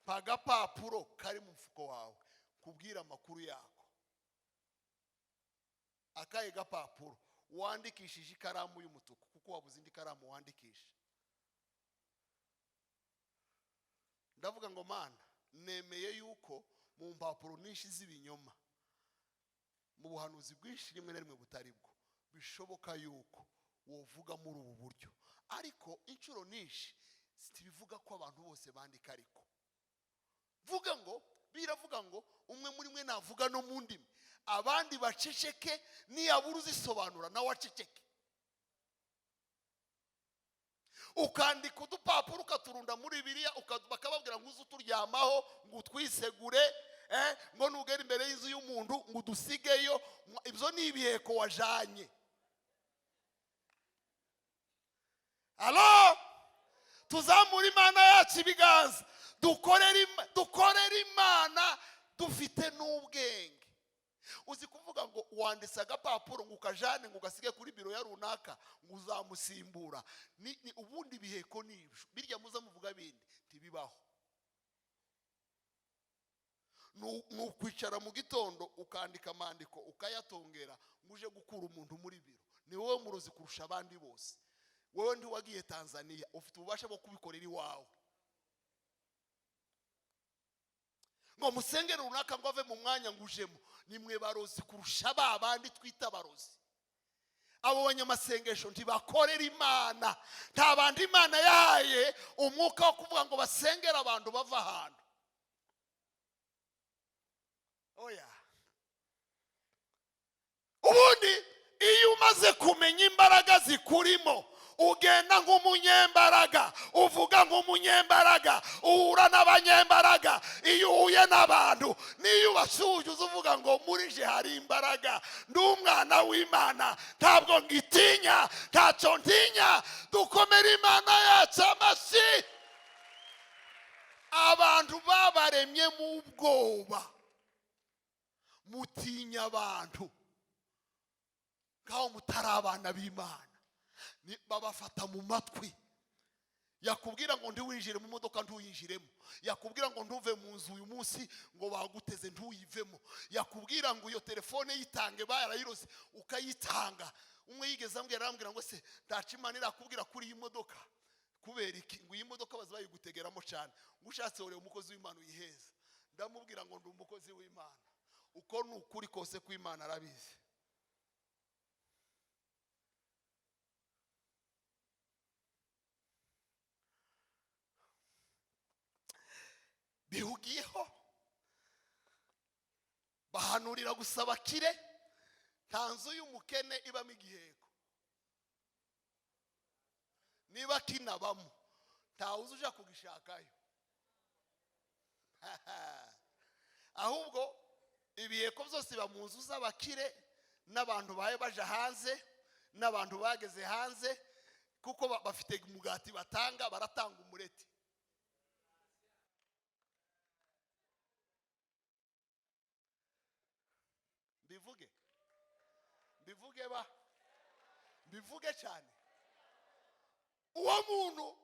Mpa agapapuro kari mu mufuka wawe kubwira amakuru yako. Akaye gapapuro wandikishije ikaramu y'umutuku, kuko wabuze indi karamu wandikisha. Ndavuga ngo Mana, nemeye yuko mu mpapuro nyinshi z'ibinyoma, mu buhanuzi bwinshi rimwe na rimwe butari bwo, bishoboka yuko wovuga muri ubu buryo, ariko inshuro nyinshi ntibivuga ko abantu bose bandika. Ariko vuga ngo biravuga ngo umwe muri mwe navuga no mu ndimi, abandi baceceke, niyabura uzisobanura nawe aceceke. Ukandika udupapuro ukaturunda muri biriya, bakababwira ngo uze uturyamaho ngo utwisegure, ngo nugera imbere y'inzu y'umuntu ngo udusigeyo. Ibyo ni ibiheko wajanye. Alo, tuzamure Imana yacu ibiganza, dukorere Imana dufite n'ubwenge. Uzi kuvuga ngo wanditse agapapuro ngo ukajane ngo ugasige kuri biro ya runaka ngo uzamusimbura. Ni ubundi biheko nibyo birya muza muvuga bindi ntibibaho. Ni ukwicara mu gitondo ukandika amandiko ukayatongera ngo uje gukura umuntu muri biro. Ni wowe murozi kurusha abandi bose. Wowe ntiwagiye Tanzania, ufite ububasha bwo kubikorera iwawe. Ngo musengere runaka ngo ave mu mwanya ngo ujemo. Nimwe barozi kurusha ba bandi twita barozi. Abo banyamasengesho ntibakorera Imana. Nta bandi Imana yahaye umwuka wo kuvuga ngo basengere abantu bava ahantu. Oya, ubundi iyo umaze kumenya imbaraga zikurimo, ugenda nk'umunyembaraga, uvuga nk'umunyembaraga, uhura n'abanyembaraga. Iyo uhuye n'abantu, n'iyo ubasuhuje, uza uvuga ngo: "Muri je hari imbaraga, ndi umwana w'Imana, ntabwo ngitinya, ntacyo ntinya." Dukomere Imana yacu amashyi. Abantu babaremye mu bwoba, mutinya abantu ngaho mutari abana b'Imana. Babafata mu matwi. Yakubwira ngo ntiwinjire mu modoka, ntuyinjiremo. Yakubwira ngo ntuve mu nzu uyu munsi, ngo baguteze, ntuyivemo. Yakubwira ngo iyo telefone yitange, barayirose, ukayitanga. Umwe yigeze ambwira, arambwira ngo: "Se ntaco Imana irakubwira kuri iyi modoka?" Kubera iki? Ngo iyi modoka baza bayigutegeramo cyane, ngo ushatse ureba umukozi w'Imana uyiheza. Ndamubwira ngo ndi umukozi w'Imana, uko ni ukuri kose kw'Imana, arabizi. Bihugiyeho, bahanurira gusa abakire. Nta nzu y'umukene ibamo igiheko. Niba kinabamo, ntawuzi uja kugishakayo. Ahubwo ibiheko byose biba mu nzu z'abakire n'abantu baye baja hanze n'abantu bageze hanze, kuko bafite umugati batanga, baratanga umureti. Mbivuge, mbivuge ba, mbivuge cyane. Uwo muntu,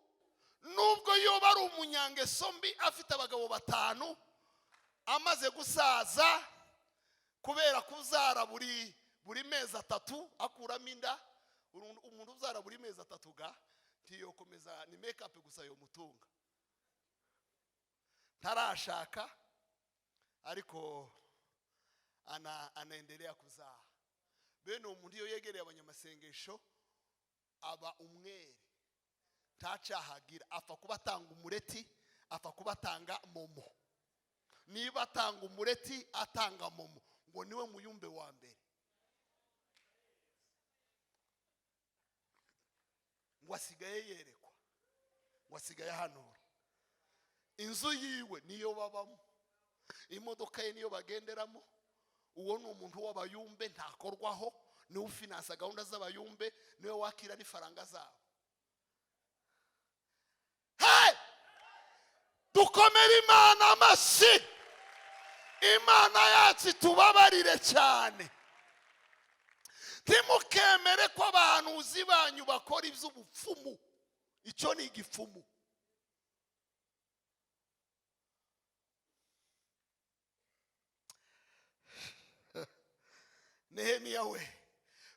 nubwo yoba ari umunyangeso mbi, afite abagabo batanu, amaze gusaza kubera kuzara buri mezi 3 akuramo inda. Umuntu uzara buri mezi 3 ga ntiyokomeza, ni make-up gusa yomutunga. Ntarashaka, ariko anaendelea kuzaa. Bene uwo muntu, iyo yegereye abanyamasengesho, aba umwere, ntacahagira. Apfa kuba atanga umureti, apfa kuba atanga momo. Niba atanga umureti, atanga momo, ngo niwe muyumbe wa mbere, ngo asigaye yerekwa, ngo asigaye ahanura. Inzu yiwe niyo babamo, imodoka ye niyo bagenderamo. Uwo ni umuntu w'abayumbe, ntakorwaho, niwe ufinansa gahunda z'abayumbe, niwe wakira n'ifaranga zabo. Hey! Dukomere Imana amashyi. Imana yacu itubabarire cyane. Ntimukemere ko abahanuzi banyu bakora iby'ubupfumu. Icyo ni igipfumu. Nehemiya we,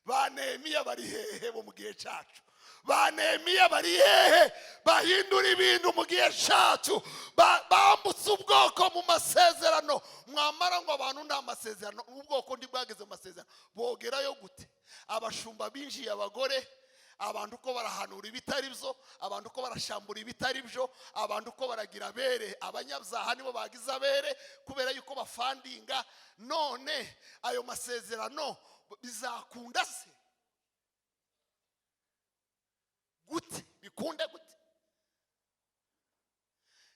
ba Nehemiya bari hehe bo mu gihe cyacu? Ba Nehemiya bari hehe bahindura ibintu mu gihe cyacu, bambutse ubwoko mu masezerano? Mwamara ngo abantu nta masezerano, ubwoko ntibwageze mu masezerano, bogerayo gute? Abashumba binjiye abagore, abantu ko barahanura ibitari byo, abantu ko barashambura ibitari byo, abantu ko baragira abere, abanyabyaha nibo bagize abere kubera yuko bafandinga. None ayo masezerano bizakunda se gute? Bikunde gute?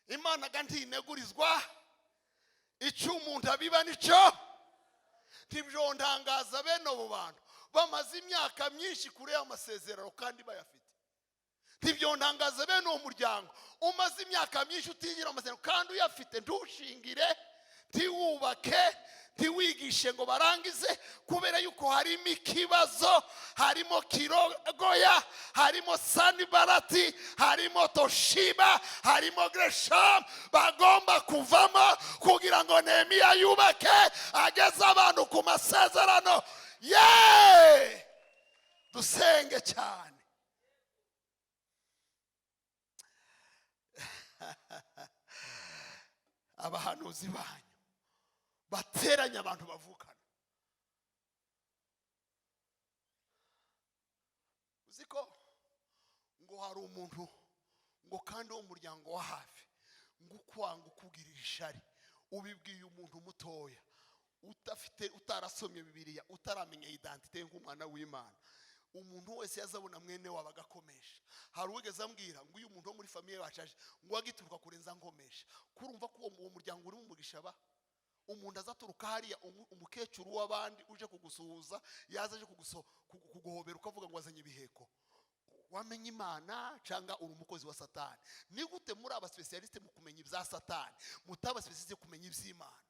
Imana ga ntinegurizwa, icyo umuntu abiba nicyo. Ntibyontangaza bene abo bantu bamaze imyaka myinshi kure y'amasezerano kandi bayafite. Ntibyontangaza bene uwo muryango umaze imyaka myinshi utigira amasezerano kandi uyafite, ntushingire, ntiwubake, ntiwigishe ngo barangize, kubera yuko harimo ikibazo. Harimo Kirogoya, harimo Sanibarati, harimo Toshiba, harimo Greshamu, bagomba kuvamo kugira ngo Nehemiya yubake, ageze abantu ku masezerano. Ye, dusenge cyane. Abahanuzi banyu bateranya abantu bavukana. Uzi ko ngo hari umuntu, ngo kandi wo mu muryango wa hafi, ngo ukwanga, ukugirira ishari, ubibwiye umuntu mutoya. Utafite, utarasomye Bibiliya, utaramenya identité nk'umwana w'Imana, umuntu wese yazabona mwene wabo agakomesha. Hari uwigeze ambwira ngo uyu muntu wo muri famille bacu aje, ngo agituruka kurenza nkomesha. Kurumva ko uwo muryango uri mu mugisha, ba umuntu azaturuka hariya, umukecuru w'abandi uje kugusuhuza, yaza aje kuguhobera, ukavuga ngo azanye ibiheko. Wamenye Imana cyangwa uri umukozi wa Satani? Ni gute muri aba spécialiste mu kumenya ibya Satani, mutaba spécialiste kumenya iby'Imana?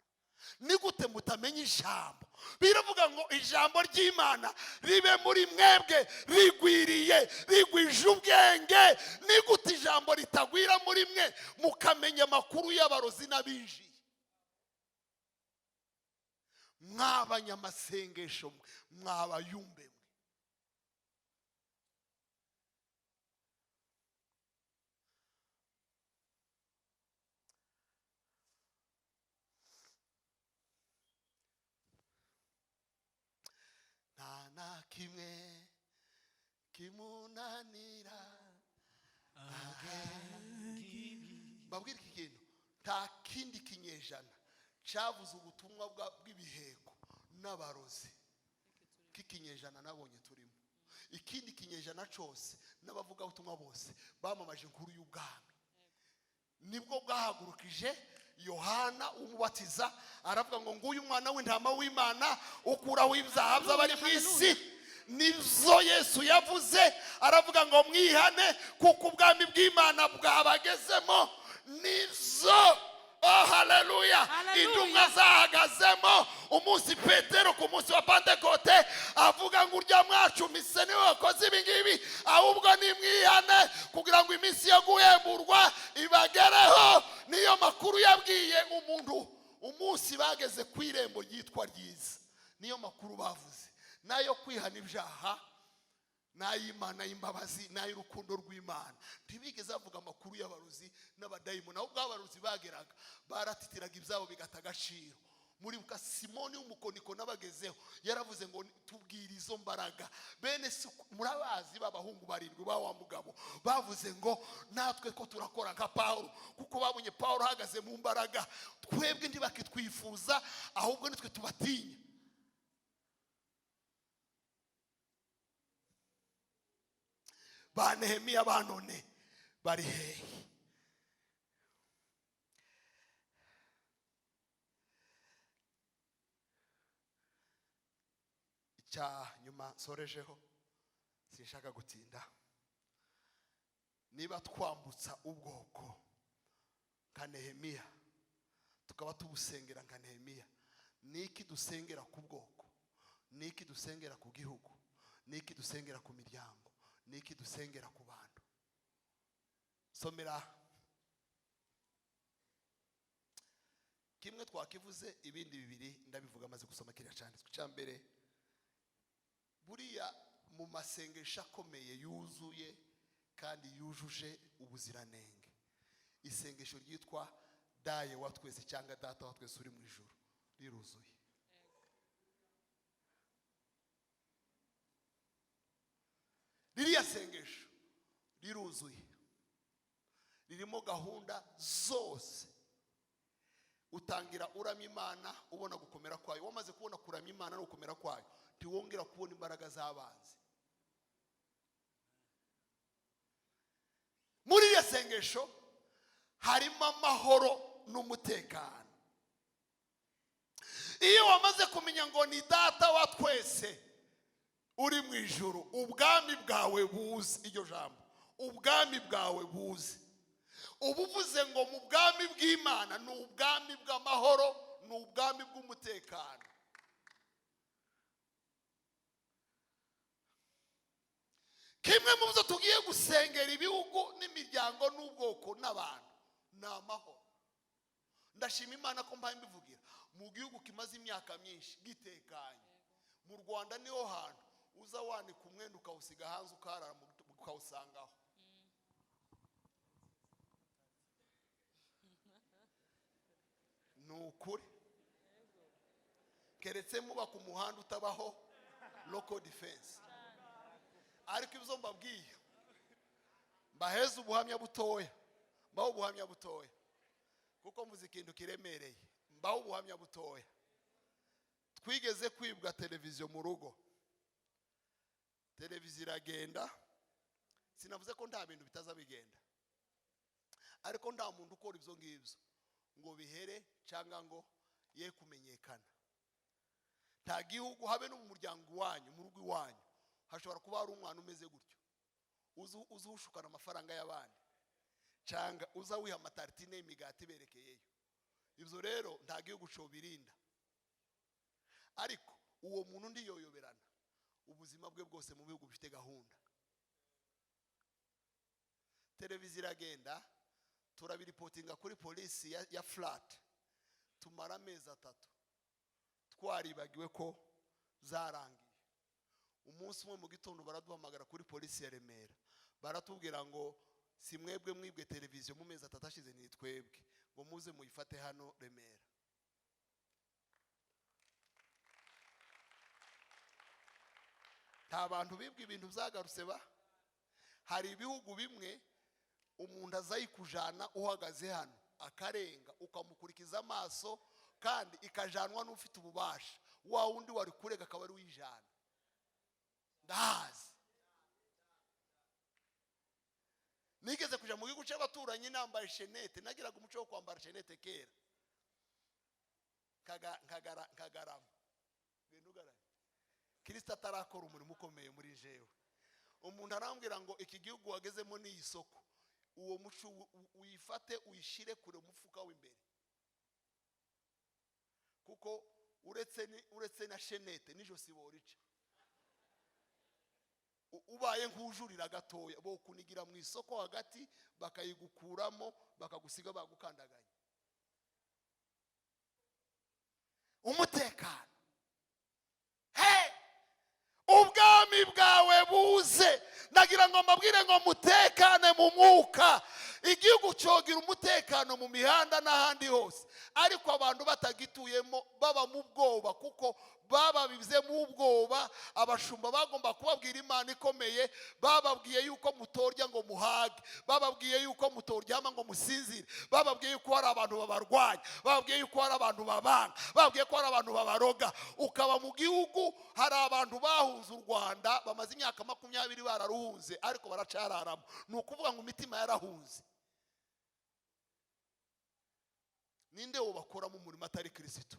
Ni gute mutamenya ijambo? Biravuga ngo ijambo ry'Imana ribe muri mwebwe rigwiriye, rigwije ubwenge. Ni gute ijambo ritagwira muri mwe, mukamenya amakuru y'abarozi n'abinjiye? Mw'abanyamasengesho mwe, mwabayumbe mwe, nta na kimwe kimunanira. Mbabwire iki kintu: nta kindi kinyejana cyavuze ubutumwa bw'ibiheko n'abarozi k'ikinyejana nabonye turimo. Ikindi kinyejana cyose n'abavugabutumwa bose bamamaje inkuru y'ubwami. Nibwo bwahagurukije Yohana Umubatiza, aravuga ngo: "Nguyu umwana w'intama w'Imana ukuraho ibyaha by'abari mu isi." Nibyo Yesu yavuze, aravuga ngo: "Mwihane kuko ubwami bw'Imana bwabagezemo." Nibyo. Oh, haleluya! Haleluya. Intumwa zahagazemo umunsi Petero ku munsi wa Pantekote avuga ngo: "Urya mwacumise niwe wakoze ibi ngibi, ahubwo nimwihane kugira ngo iminsi yo guhemburwa ibagereho." Niyo makuru yabwiye umuntu umunsi bageze ku irembo ryitwa Ryiza. Niyo makuru bavuze, nayo kwihana ibyaha, n'ay'Imana y'imbabazi, n'ay'urukundo rw'Imana. Ntibigeze bavuga amakuru y'abarozi n'abadayimoni. Aho ubwo abarozi bageraga, baratitiraga, ibyabo bigata agaciro. Muribuka Simoni w'umukoniko n'abagezeho, yaravuze ngo: "Tubwire izo mbaraga." Bene murabazi, b'abahungu barindwi ba wa mugabo, bavuze ngo: "Natwe ko turakora nka Pawulo," kuko babonye Pawulo ahagaze mu mbaraga. "Twebwe ntibakitwifuza, ahubwo nitwe tubatinya." Ba Nehemiya ba none bari hehe? Icya nyuma nsorejeho, sinshaka gutinda: niba twambutsa ubwoko nka Nehemiya, tukaba tubusengera nka Nehemiya, niki dusengera ku bwoko? Niki dusengera ku gihugu? Niki dusengera ku miryango? Niki dusengera ku bantu? Somera kimwe twakivuze, ibindi bibiri ndabivuga amaze gusoma kiriya cyanditswe. Icya mbere, buriya mu masengesho akomeye yuzuye kandi yujuje ubuziranenge, isengesho ryitwa "Dawe wa twese" cyangwa "Data wa twese uri mu ijuru" riruzuye. Ririya sengesho riruzuye, ririmo gahunda zose. Utangira uramya Imana, ubona gukomera kwayo. Wamaze kubona kuramya Imana no gukomera kwayo, ntiwongera kubona imbaraga z'abanzi. Muri iriya sengesho harimo amahoro n'umutekano. Iyo wamaze kumenya ngo ni "Data wa twese uri mu ijuru, ubwami bwawe buze," iryo jambo "ubwami bwawe buze," uba uvuze ngo mu bwami bw'Imana ni ubwami bw'amahoro, ni ubwami bw'umutekano. Kimwe mu byo tugiye gusengera ibihugu n'imiryango n'ubwoko n'abantu ni amahoro. Ndashima Imana ko mbaye mbivugira mu gihugu kimaze imyaka myinshi gitekanye. Mu Rwanda niho hantu uza wanika umwenda ukawusiga hanze, ukarara ukawusangaho. Ni ukuri, keretse muba ku muhanda utabaho local defense. Ariko ibyo mbabwiye, mbaheze ubuhamya butoya, mbaho ubuhamya butoya, kuko mvuze ikintu kiremereye. Mbaho ubuhamya butoya. Twigeze kwibwa televiziyo mu rugo, televiziyo iragenda. Sinavuze ko nta bintu bitaza bigenda, ariko nta muntu ukora ibyo ngibyo ngo bihere cyangwa ngo ye kumenyekana. Nta gihugu, habe no mu muryango iwanyu, mu rugo iwanyu, hashobora kuba hari umwana umeze gutyo, uzi ushukana amafaranga y'abandi, cyangwa uza wiha amatartine y'imigati berekeyeyo. Ibyo rero nta gihugu cobirinda, ariko uwo muntu ndiyoyoberana ubuzima bwe bwose mu bihugu bifite gahunda. Televiziyo iragenda, turabiripotinga kuri polisi ya flat, tumara amezi 3 twaribagiwe ko zarangiye. Umunsi umwe mu gitondo baraduhamagara kuri polisi ya Remera, baratubwira ngo si mwebwe mwibwe televiziyo mu mezi 3 ashize, ni twebwe, ngo muze muyifate hano Remera. Nta bantu bibwe ibintu byagarutse ba. Hari ibihugu bimwe umuntu azayikujana uhagaze hano akarenga, ukamukurikiza amaso, kandi ikajanwa n'ufite ububasha, wa wundi wari kurega akaba ari wijana. Ndahazi, nigeze kuja mu gihugu cy'abaturanyi nambaye shenete. Nagiraga umuco wo kwambara shenete kera, nkagarama ngenda ugarama. Kristo atarakora umurimo ukomeye muri jewe, umuntu arambwira ngo iki gihugu wagezemo ni isoko, uwo muco uyifate uyishire kure umufuka w'imbere, kuko uretse na shenete n'ijosi borica, ubaye nk'ujurira gatoya bokunigira mu isoko hagati, bakayigukuramo bakagusiga bagukandaganya. Umutekano, he, ubwami bwawe buze. Ndagira ngo mbabwire ngo mutekane mu mwuka. Igihugu cyogira umutekano mu mihanda n'ahandi hose, ariko abantu batagituyemo baba mu bwoba, kuko bababizemo ubwoba. Abashumba bagomba kubabwira Imana ikomeye, bababwiye yuko mutorya ngo muhage, bababwiye yuko mutoryama ngo musinzire, bababwiye yuko hari abantu babarwanya, bababwiye yuko hari abantu babanga, bababwiye ko hari abantu babaroga. Ukaba mu gihugu hari abantu bahunze u Rwanda bamaze imyaka 20 bararuhunze, ariko baracararamo. Ni ukuvuga ngo imitima yarahunze. Ninde wobakoramo umurimo atari Kristo?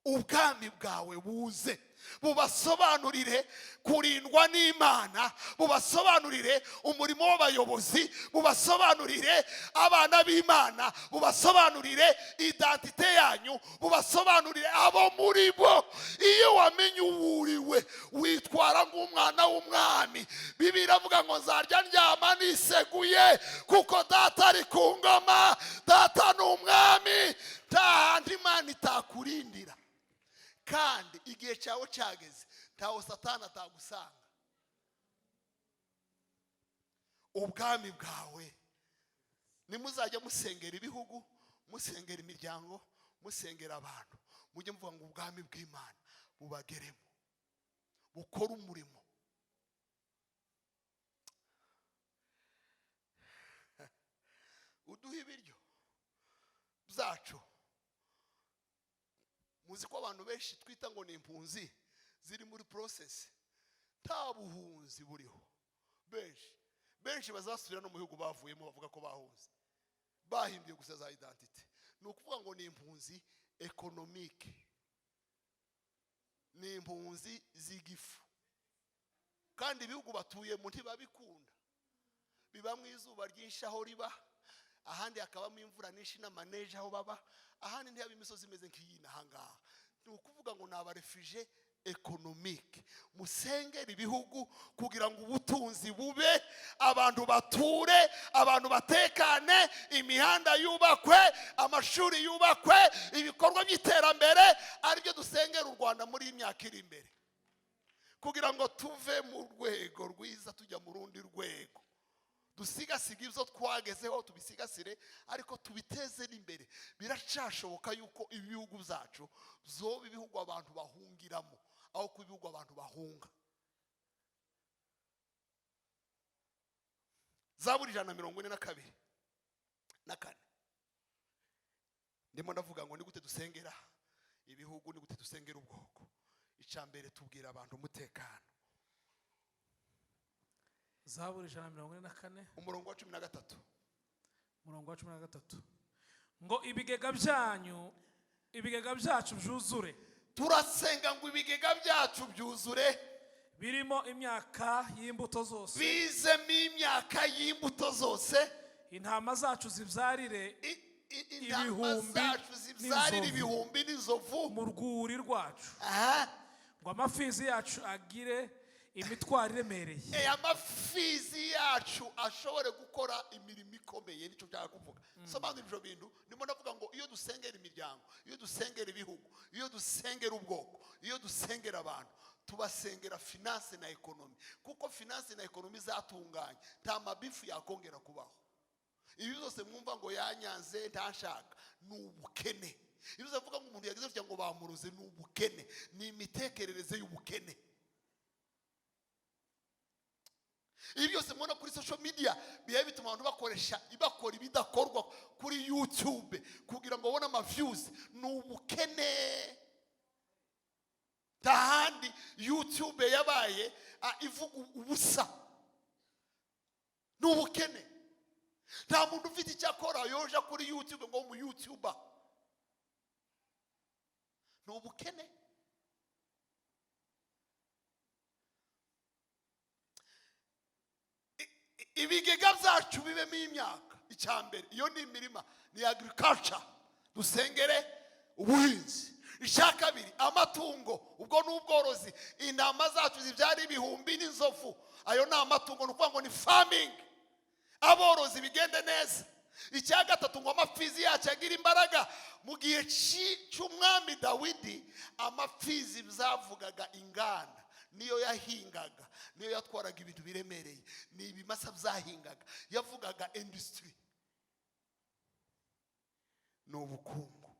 Ubwami bwawe buze, bubasobanurire kurindwa n'Imana, bubasobanurire umurimo w'abayobozi, bubasobanurire abana b'Imana, bubasobanurire identite yanyu, bubasobanurire abo muri bo. Iyo wamenye uwuriwe witwara nk'umwana w'umwami. Bibiliya iravuga ngo nzarya ndyama niseguye, kuko data ari ku ngoma, data ni umwami. Nta handi Imana itakurindira, kandi igihe cyawe cyageze ntawo Satani atagusanga. Ubwami bwawe, nimuzajya musengera ibihugu, musengera imiryango, musengera abantu, mujye muvuga ngo ubwami bw'Imana bubageremo, bukore umurimo. Uduhe ibiryo byacu. Muzi ko abantu benshi twita ngo ni impunzi ziri muri process, nta buhunzi buriho. Benshi benshi bazasubira no mu bihugu bavuyemo bavuga ko bahunze, bahinduye gusa za identite. Ni ukuvuga ngo ni impunzi economique, ni impunzi z'igifu, kandi ibihugu batuyemo ntibabikunda. Bibamwo izuba ryinshi aho riba, ahandi hakabamo imvura nyinshi n'amaneje aho baba, ahandi ntihaba imisozi imeze nk'iyi n'ahangaha. Ni ukuvuga ngo ni abarefuje economique. Musengere ibihugu kugira ngo ubutunzi bube, abantu bature, abantu batekane, imihanda yubakwe, amashuri yubakwe, ibikorwa by'iterambere, aribyo dusengera u Rwanda muri iyi myaka iri imbere, kugira ngo tuve mu rwego rwiza tujya mu rundi rwego. Dusigasige ibyo twagezeho, tubisigasire, ariko tubiteze n'imbere. Biracashoboka yuko ibihugu byacu byoba ibihugu abantu bahungiramo, aho kuba ibihugu abantu bahunga. Zaburi 142 na 4. Ndimo ndavuga ngo ni gute dusengera Ibihugu, ni gute dusengera ubwoko? Icya mbere, tubwira abantu umutekano. Zaburi 144. Umurongo wa 13. Umurongo wa 13 ngo: "Ibigega byanyu, ibigega byacu byuzure." Turasenga ngo ibigega byacu byuzure. Birimo imyaka y'imbuto zose. Bizemo imyaka y'imbuto zose. Intama zacu zibyarire Intama ibihumbi zacu zibyarire n'inzovu. Ibihumbi n'inzovu. Mu rwuri rwacu. Aha. Ngo amafizi yacu agire imitwaro iremereye. Amafizi yacu ashobore gukora imirimo ikomeye, nicyo nshaka kuvuga. Sobanura ibyo bintu. Ndimo ndavuga ngo iyo dusengera imiryango, iyo dusengera ibihugu, iyo dusengera ubwoko, iyo dusengera abantu, tubasengera finance na economy, kuko finance na economy zatunganye, nta mabifu yakongera kubaho. Ibi byose mwumva ngo yanyanze, ntashaka, ni ubukene. Ibi byose bavuga ngo umuntu yagize gutya ngo bamuroze, ni ubukene, ni imitekerereze y'ubukene. Ibi byose mubona kuri social media biba bituma abantu bakoresha, bakora ibidakorwa kuri YouTube kugira ngo babone ama views, ni ubukene. Nta handi YouTube yabaye ivuga ubusa, ni ubukene. Nta muntu ufite icyo akora yoja kuri YouTube ngo mu YouTuber, ni ubukene. Ibigega byacu bibemo imyaka. Icya mbere, iyo ni imirima, ni agriculture, dusengere ubuhinzi. Icya kabiri, amatungo, ubwo ni ubworozi. Intama zacu zibyara ibihumbi n'inzovu, ayo ni amatungo, ni ukuvuga ngo ni farming, aborozi bigende neza. Icya gatatu, ngo amapfizi yacu agire imbaraga. Mu gihe cy'umwami Dawidi, amapfizi byavugaga inganda, niyo yahingaga, niyo yatwaraga ibintu biremereye, ni ibimasa byahingaga, yavugaga industry, ni ubukungu.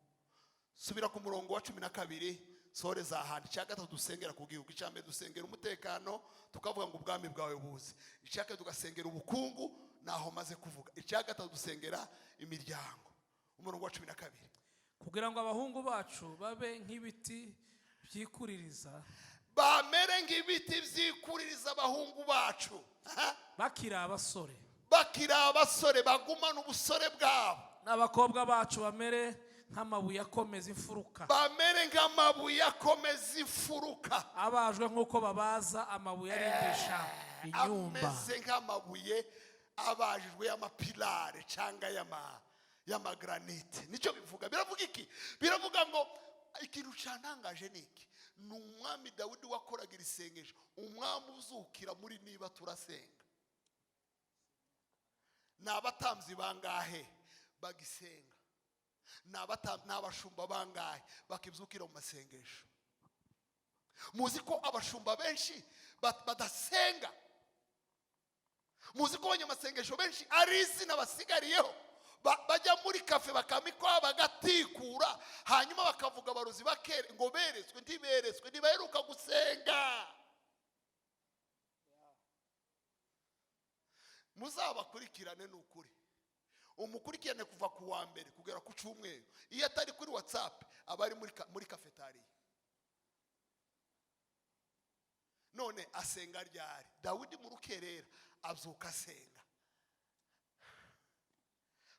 Subira ku murongo wa 12, soreza ahantu. Icya gatatu dusengera ku gihugu: icya mbere dusengera umutekano, tukavuga ngo ubwami bwawe buze. Icya kabiri tugasengera ubukungu, naho maze kuvuga. Icya gatatu dusengera imiryango. Umurongo wa 12. Kugira ngo abahungu bacu babe nk'ibiti byikuririza. Bamere nk'ibiti byikuririza, abahungu bacu. Aha. Bakiri abasore. Bakiri abasore, bagumana ubusore bwabo. N'abakobwa bacu bamere nk'amabuye akomeza imfuruka. Bamere nk'amabuye akomeza imfuruka. Abajwe nk'uko babaza amabuye arimbisha inyumba. Ameze nk'amabuye abajijwe y'amapilare cyangwa y'amagranite, nicyo bivuga. Biravuga iki? Biravuga ngo ikintu cyantangaje ni iki? Ni umwami Dawidi wakoraga iri sengesho, umwami uzukira muri niba turasenga. Ni abatambyi bangahe bagisenga? Ni abashumba bangahe bakibyukira mu masengesho? Muzi ko abashumba benshi badasenga? Muzi ko abanyamasengesho benshi ari izina basigariyeho? Bajya muri kafe bakamikwa, bagatikura, hanyuma bakavuga abarozi, bakere ngo beretswe, ntiberetswe, ntibaheruka gusenga. Muzabakurikirane, ni ukuri, umukurikirane kuva ku wa mbere kugera ku cyumweru. Iyo atari kuri WhatsApp, aba ari muri kafetariya. None asenga ryari? Dawidi mu rukerera abyuka asenga,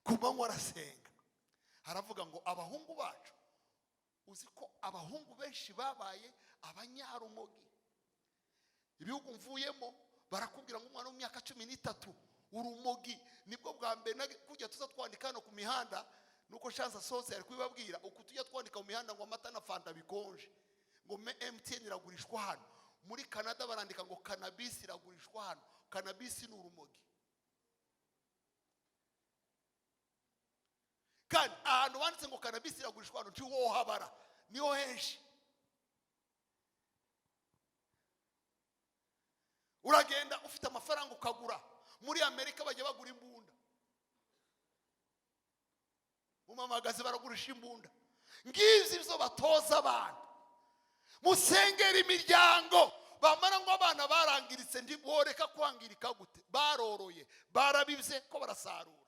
ku manywa arasenga. Haravuga ngo abahungu bacu. Uzi ko abahungu benshi babaye abanyarumogi? Ibihugu mvuyemo barakubwira ngo umwana w'imyaka 13, urumogi nibwo bwa mbere. Kujya tuza twandika hano ku mihanda, nuko Chance asohotse yari kubibabwira uku tujya twandika mu mihanda ngo amata na fanta bikonje, ngo MTN iragurishwa hano. Muri Canada barandika ngo cannabis iragurishwa hano. Cannabis ni urumogi. Kandi ahantu banditse ngo cannabis iragurishwa hano, ntiwohabara, niho henshi. Uragenda ufite amafaranga ukagura. Muri Amerika bajya bagura imbunda, mu mamagazi baragurisha imbunda. Ngizi ibyo batoza abantu. Musengera imiryango, bamara ngo abana barangiritse, ntiboreka kwangirika gute? Baroroye, barabibye ko barasarura,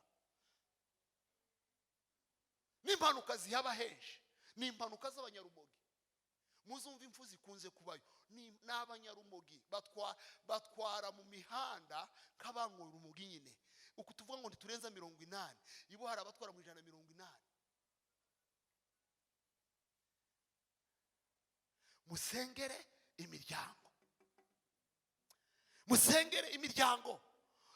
n'impanuka zihaba henshi. Ni impanuka z'abanyarumogi. Muzumva impfu zikunze kubayo ni abanyarumogi batwara mu mihanda nk'abanywera urumogi nyine. Uku tuvuga ngo ntiturenza 80, ibo hari abatwara mu 180. Musengere imiryango, musengere imiryango.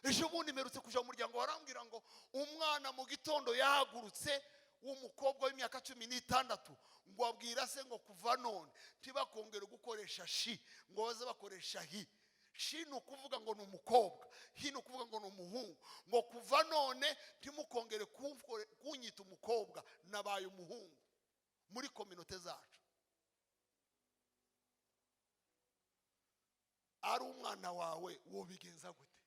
Ejo bundi mperutse kuja mu muryango, barambwira ngo umwana mu gitondo yahagurutse w'umukobwa w'imyaka 16, ngo abwira se ngo kuva none ntibakongere gukoresha she, ngo baze bakoresha he. She ni ukuvuga ngo ni umukobwa, he ni ukuvuga ngo ni umuhungu. Ngo kuva none ntimukongere kunyita umukobwa, nabaye umuhungu. Muri kominote zacu ari umwana wawe wobigenza gute?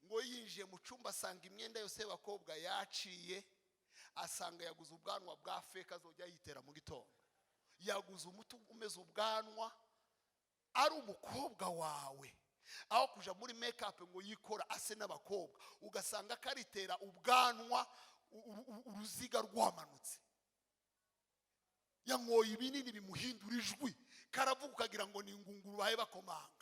Ngo yinjiye mu cyumba asanga imyenda yose y'abakobwa yaciye, asanga yaguze ubwanwa bwa fake azojya yitera mu gitondo, yaguze umuti umeze ubwanwa. Ari umukobwa wawe, aho kuja muri make up ngo yikora ase n'abakobwa, ugasanga karitera ubwanwa uruziga rwamanutse, yanyoye ibinini bimuhindura ijwi, karavuga ukagira ngo ni ingunguru bahe bakomanga.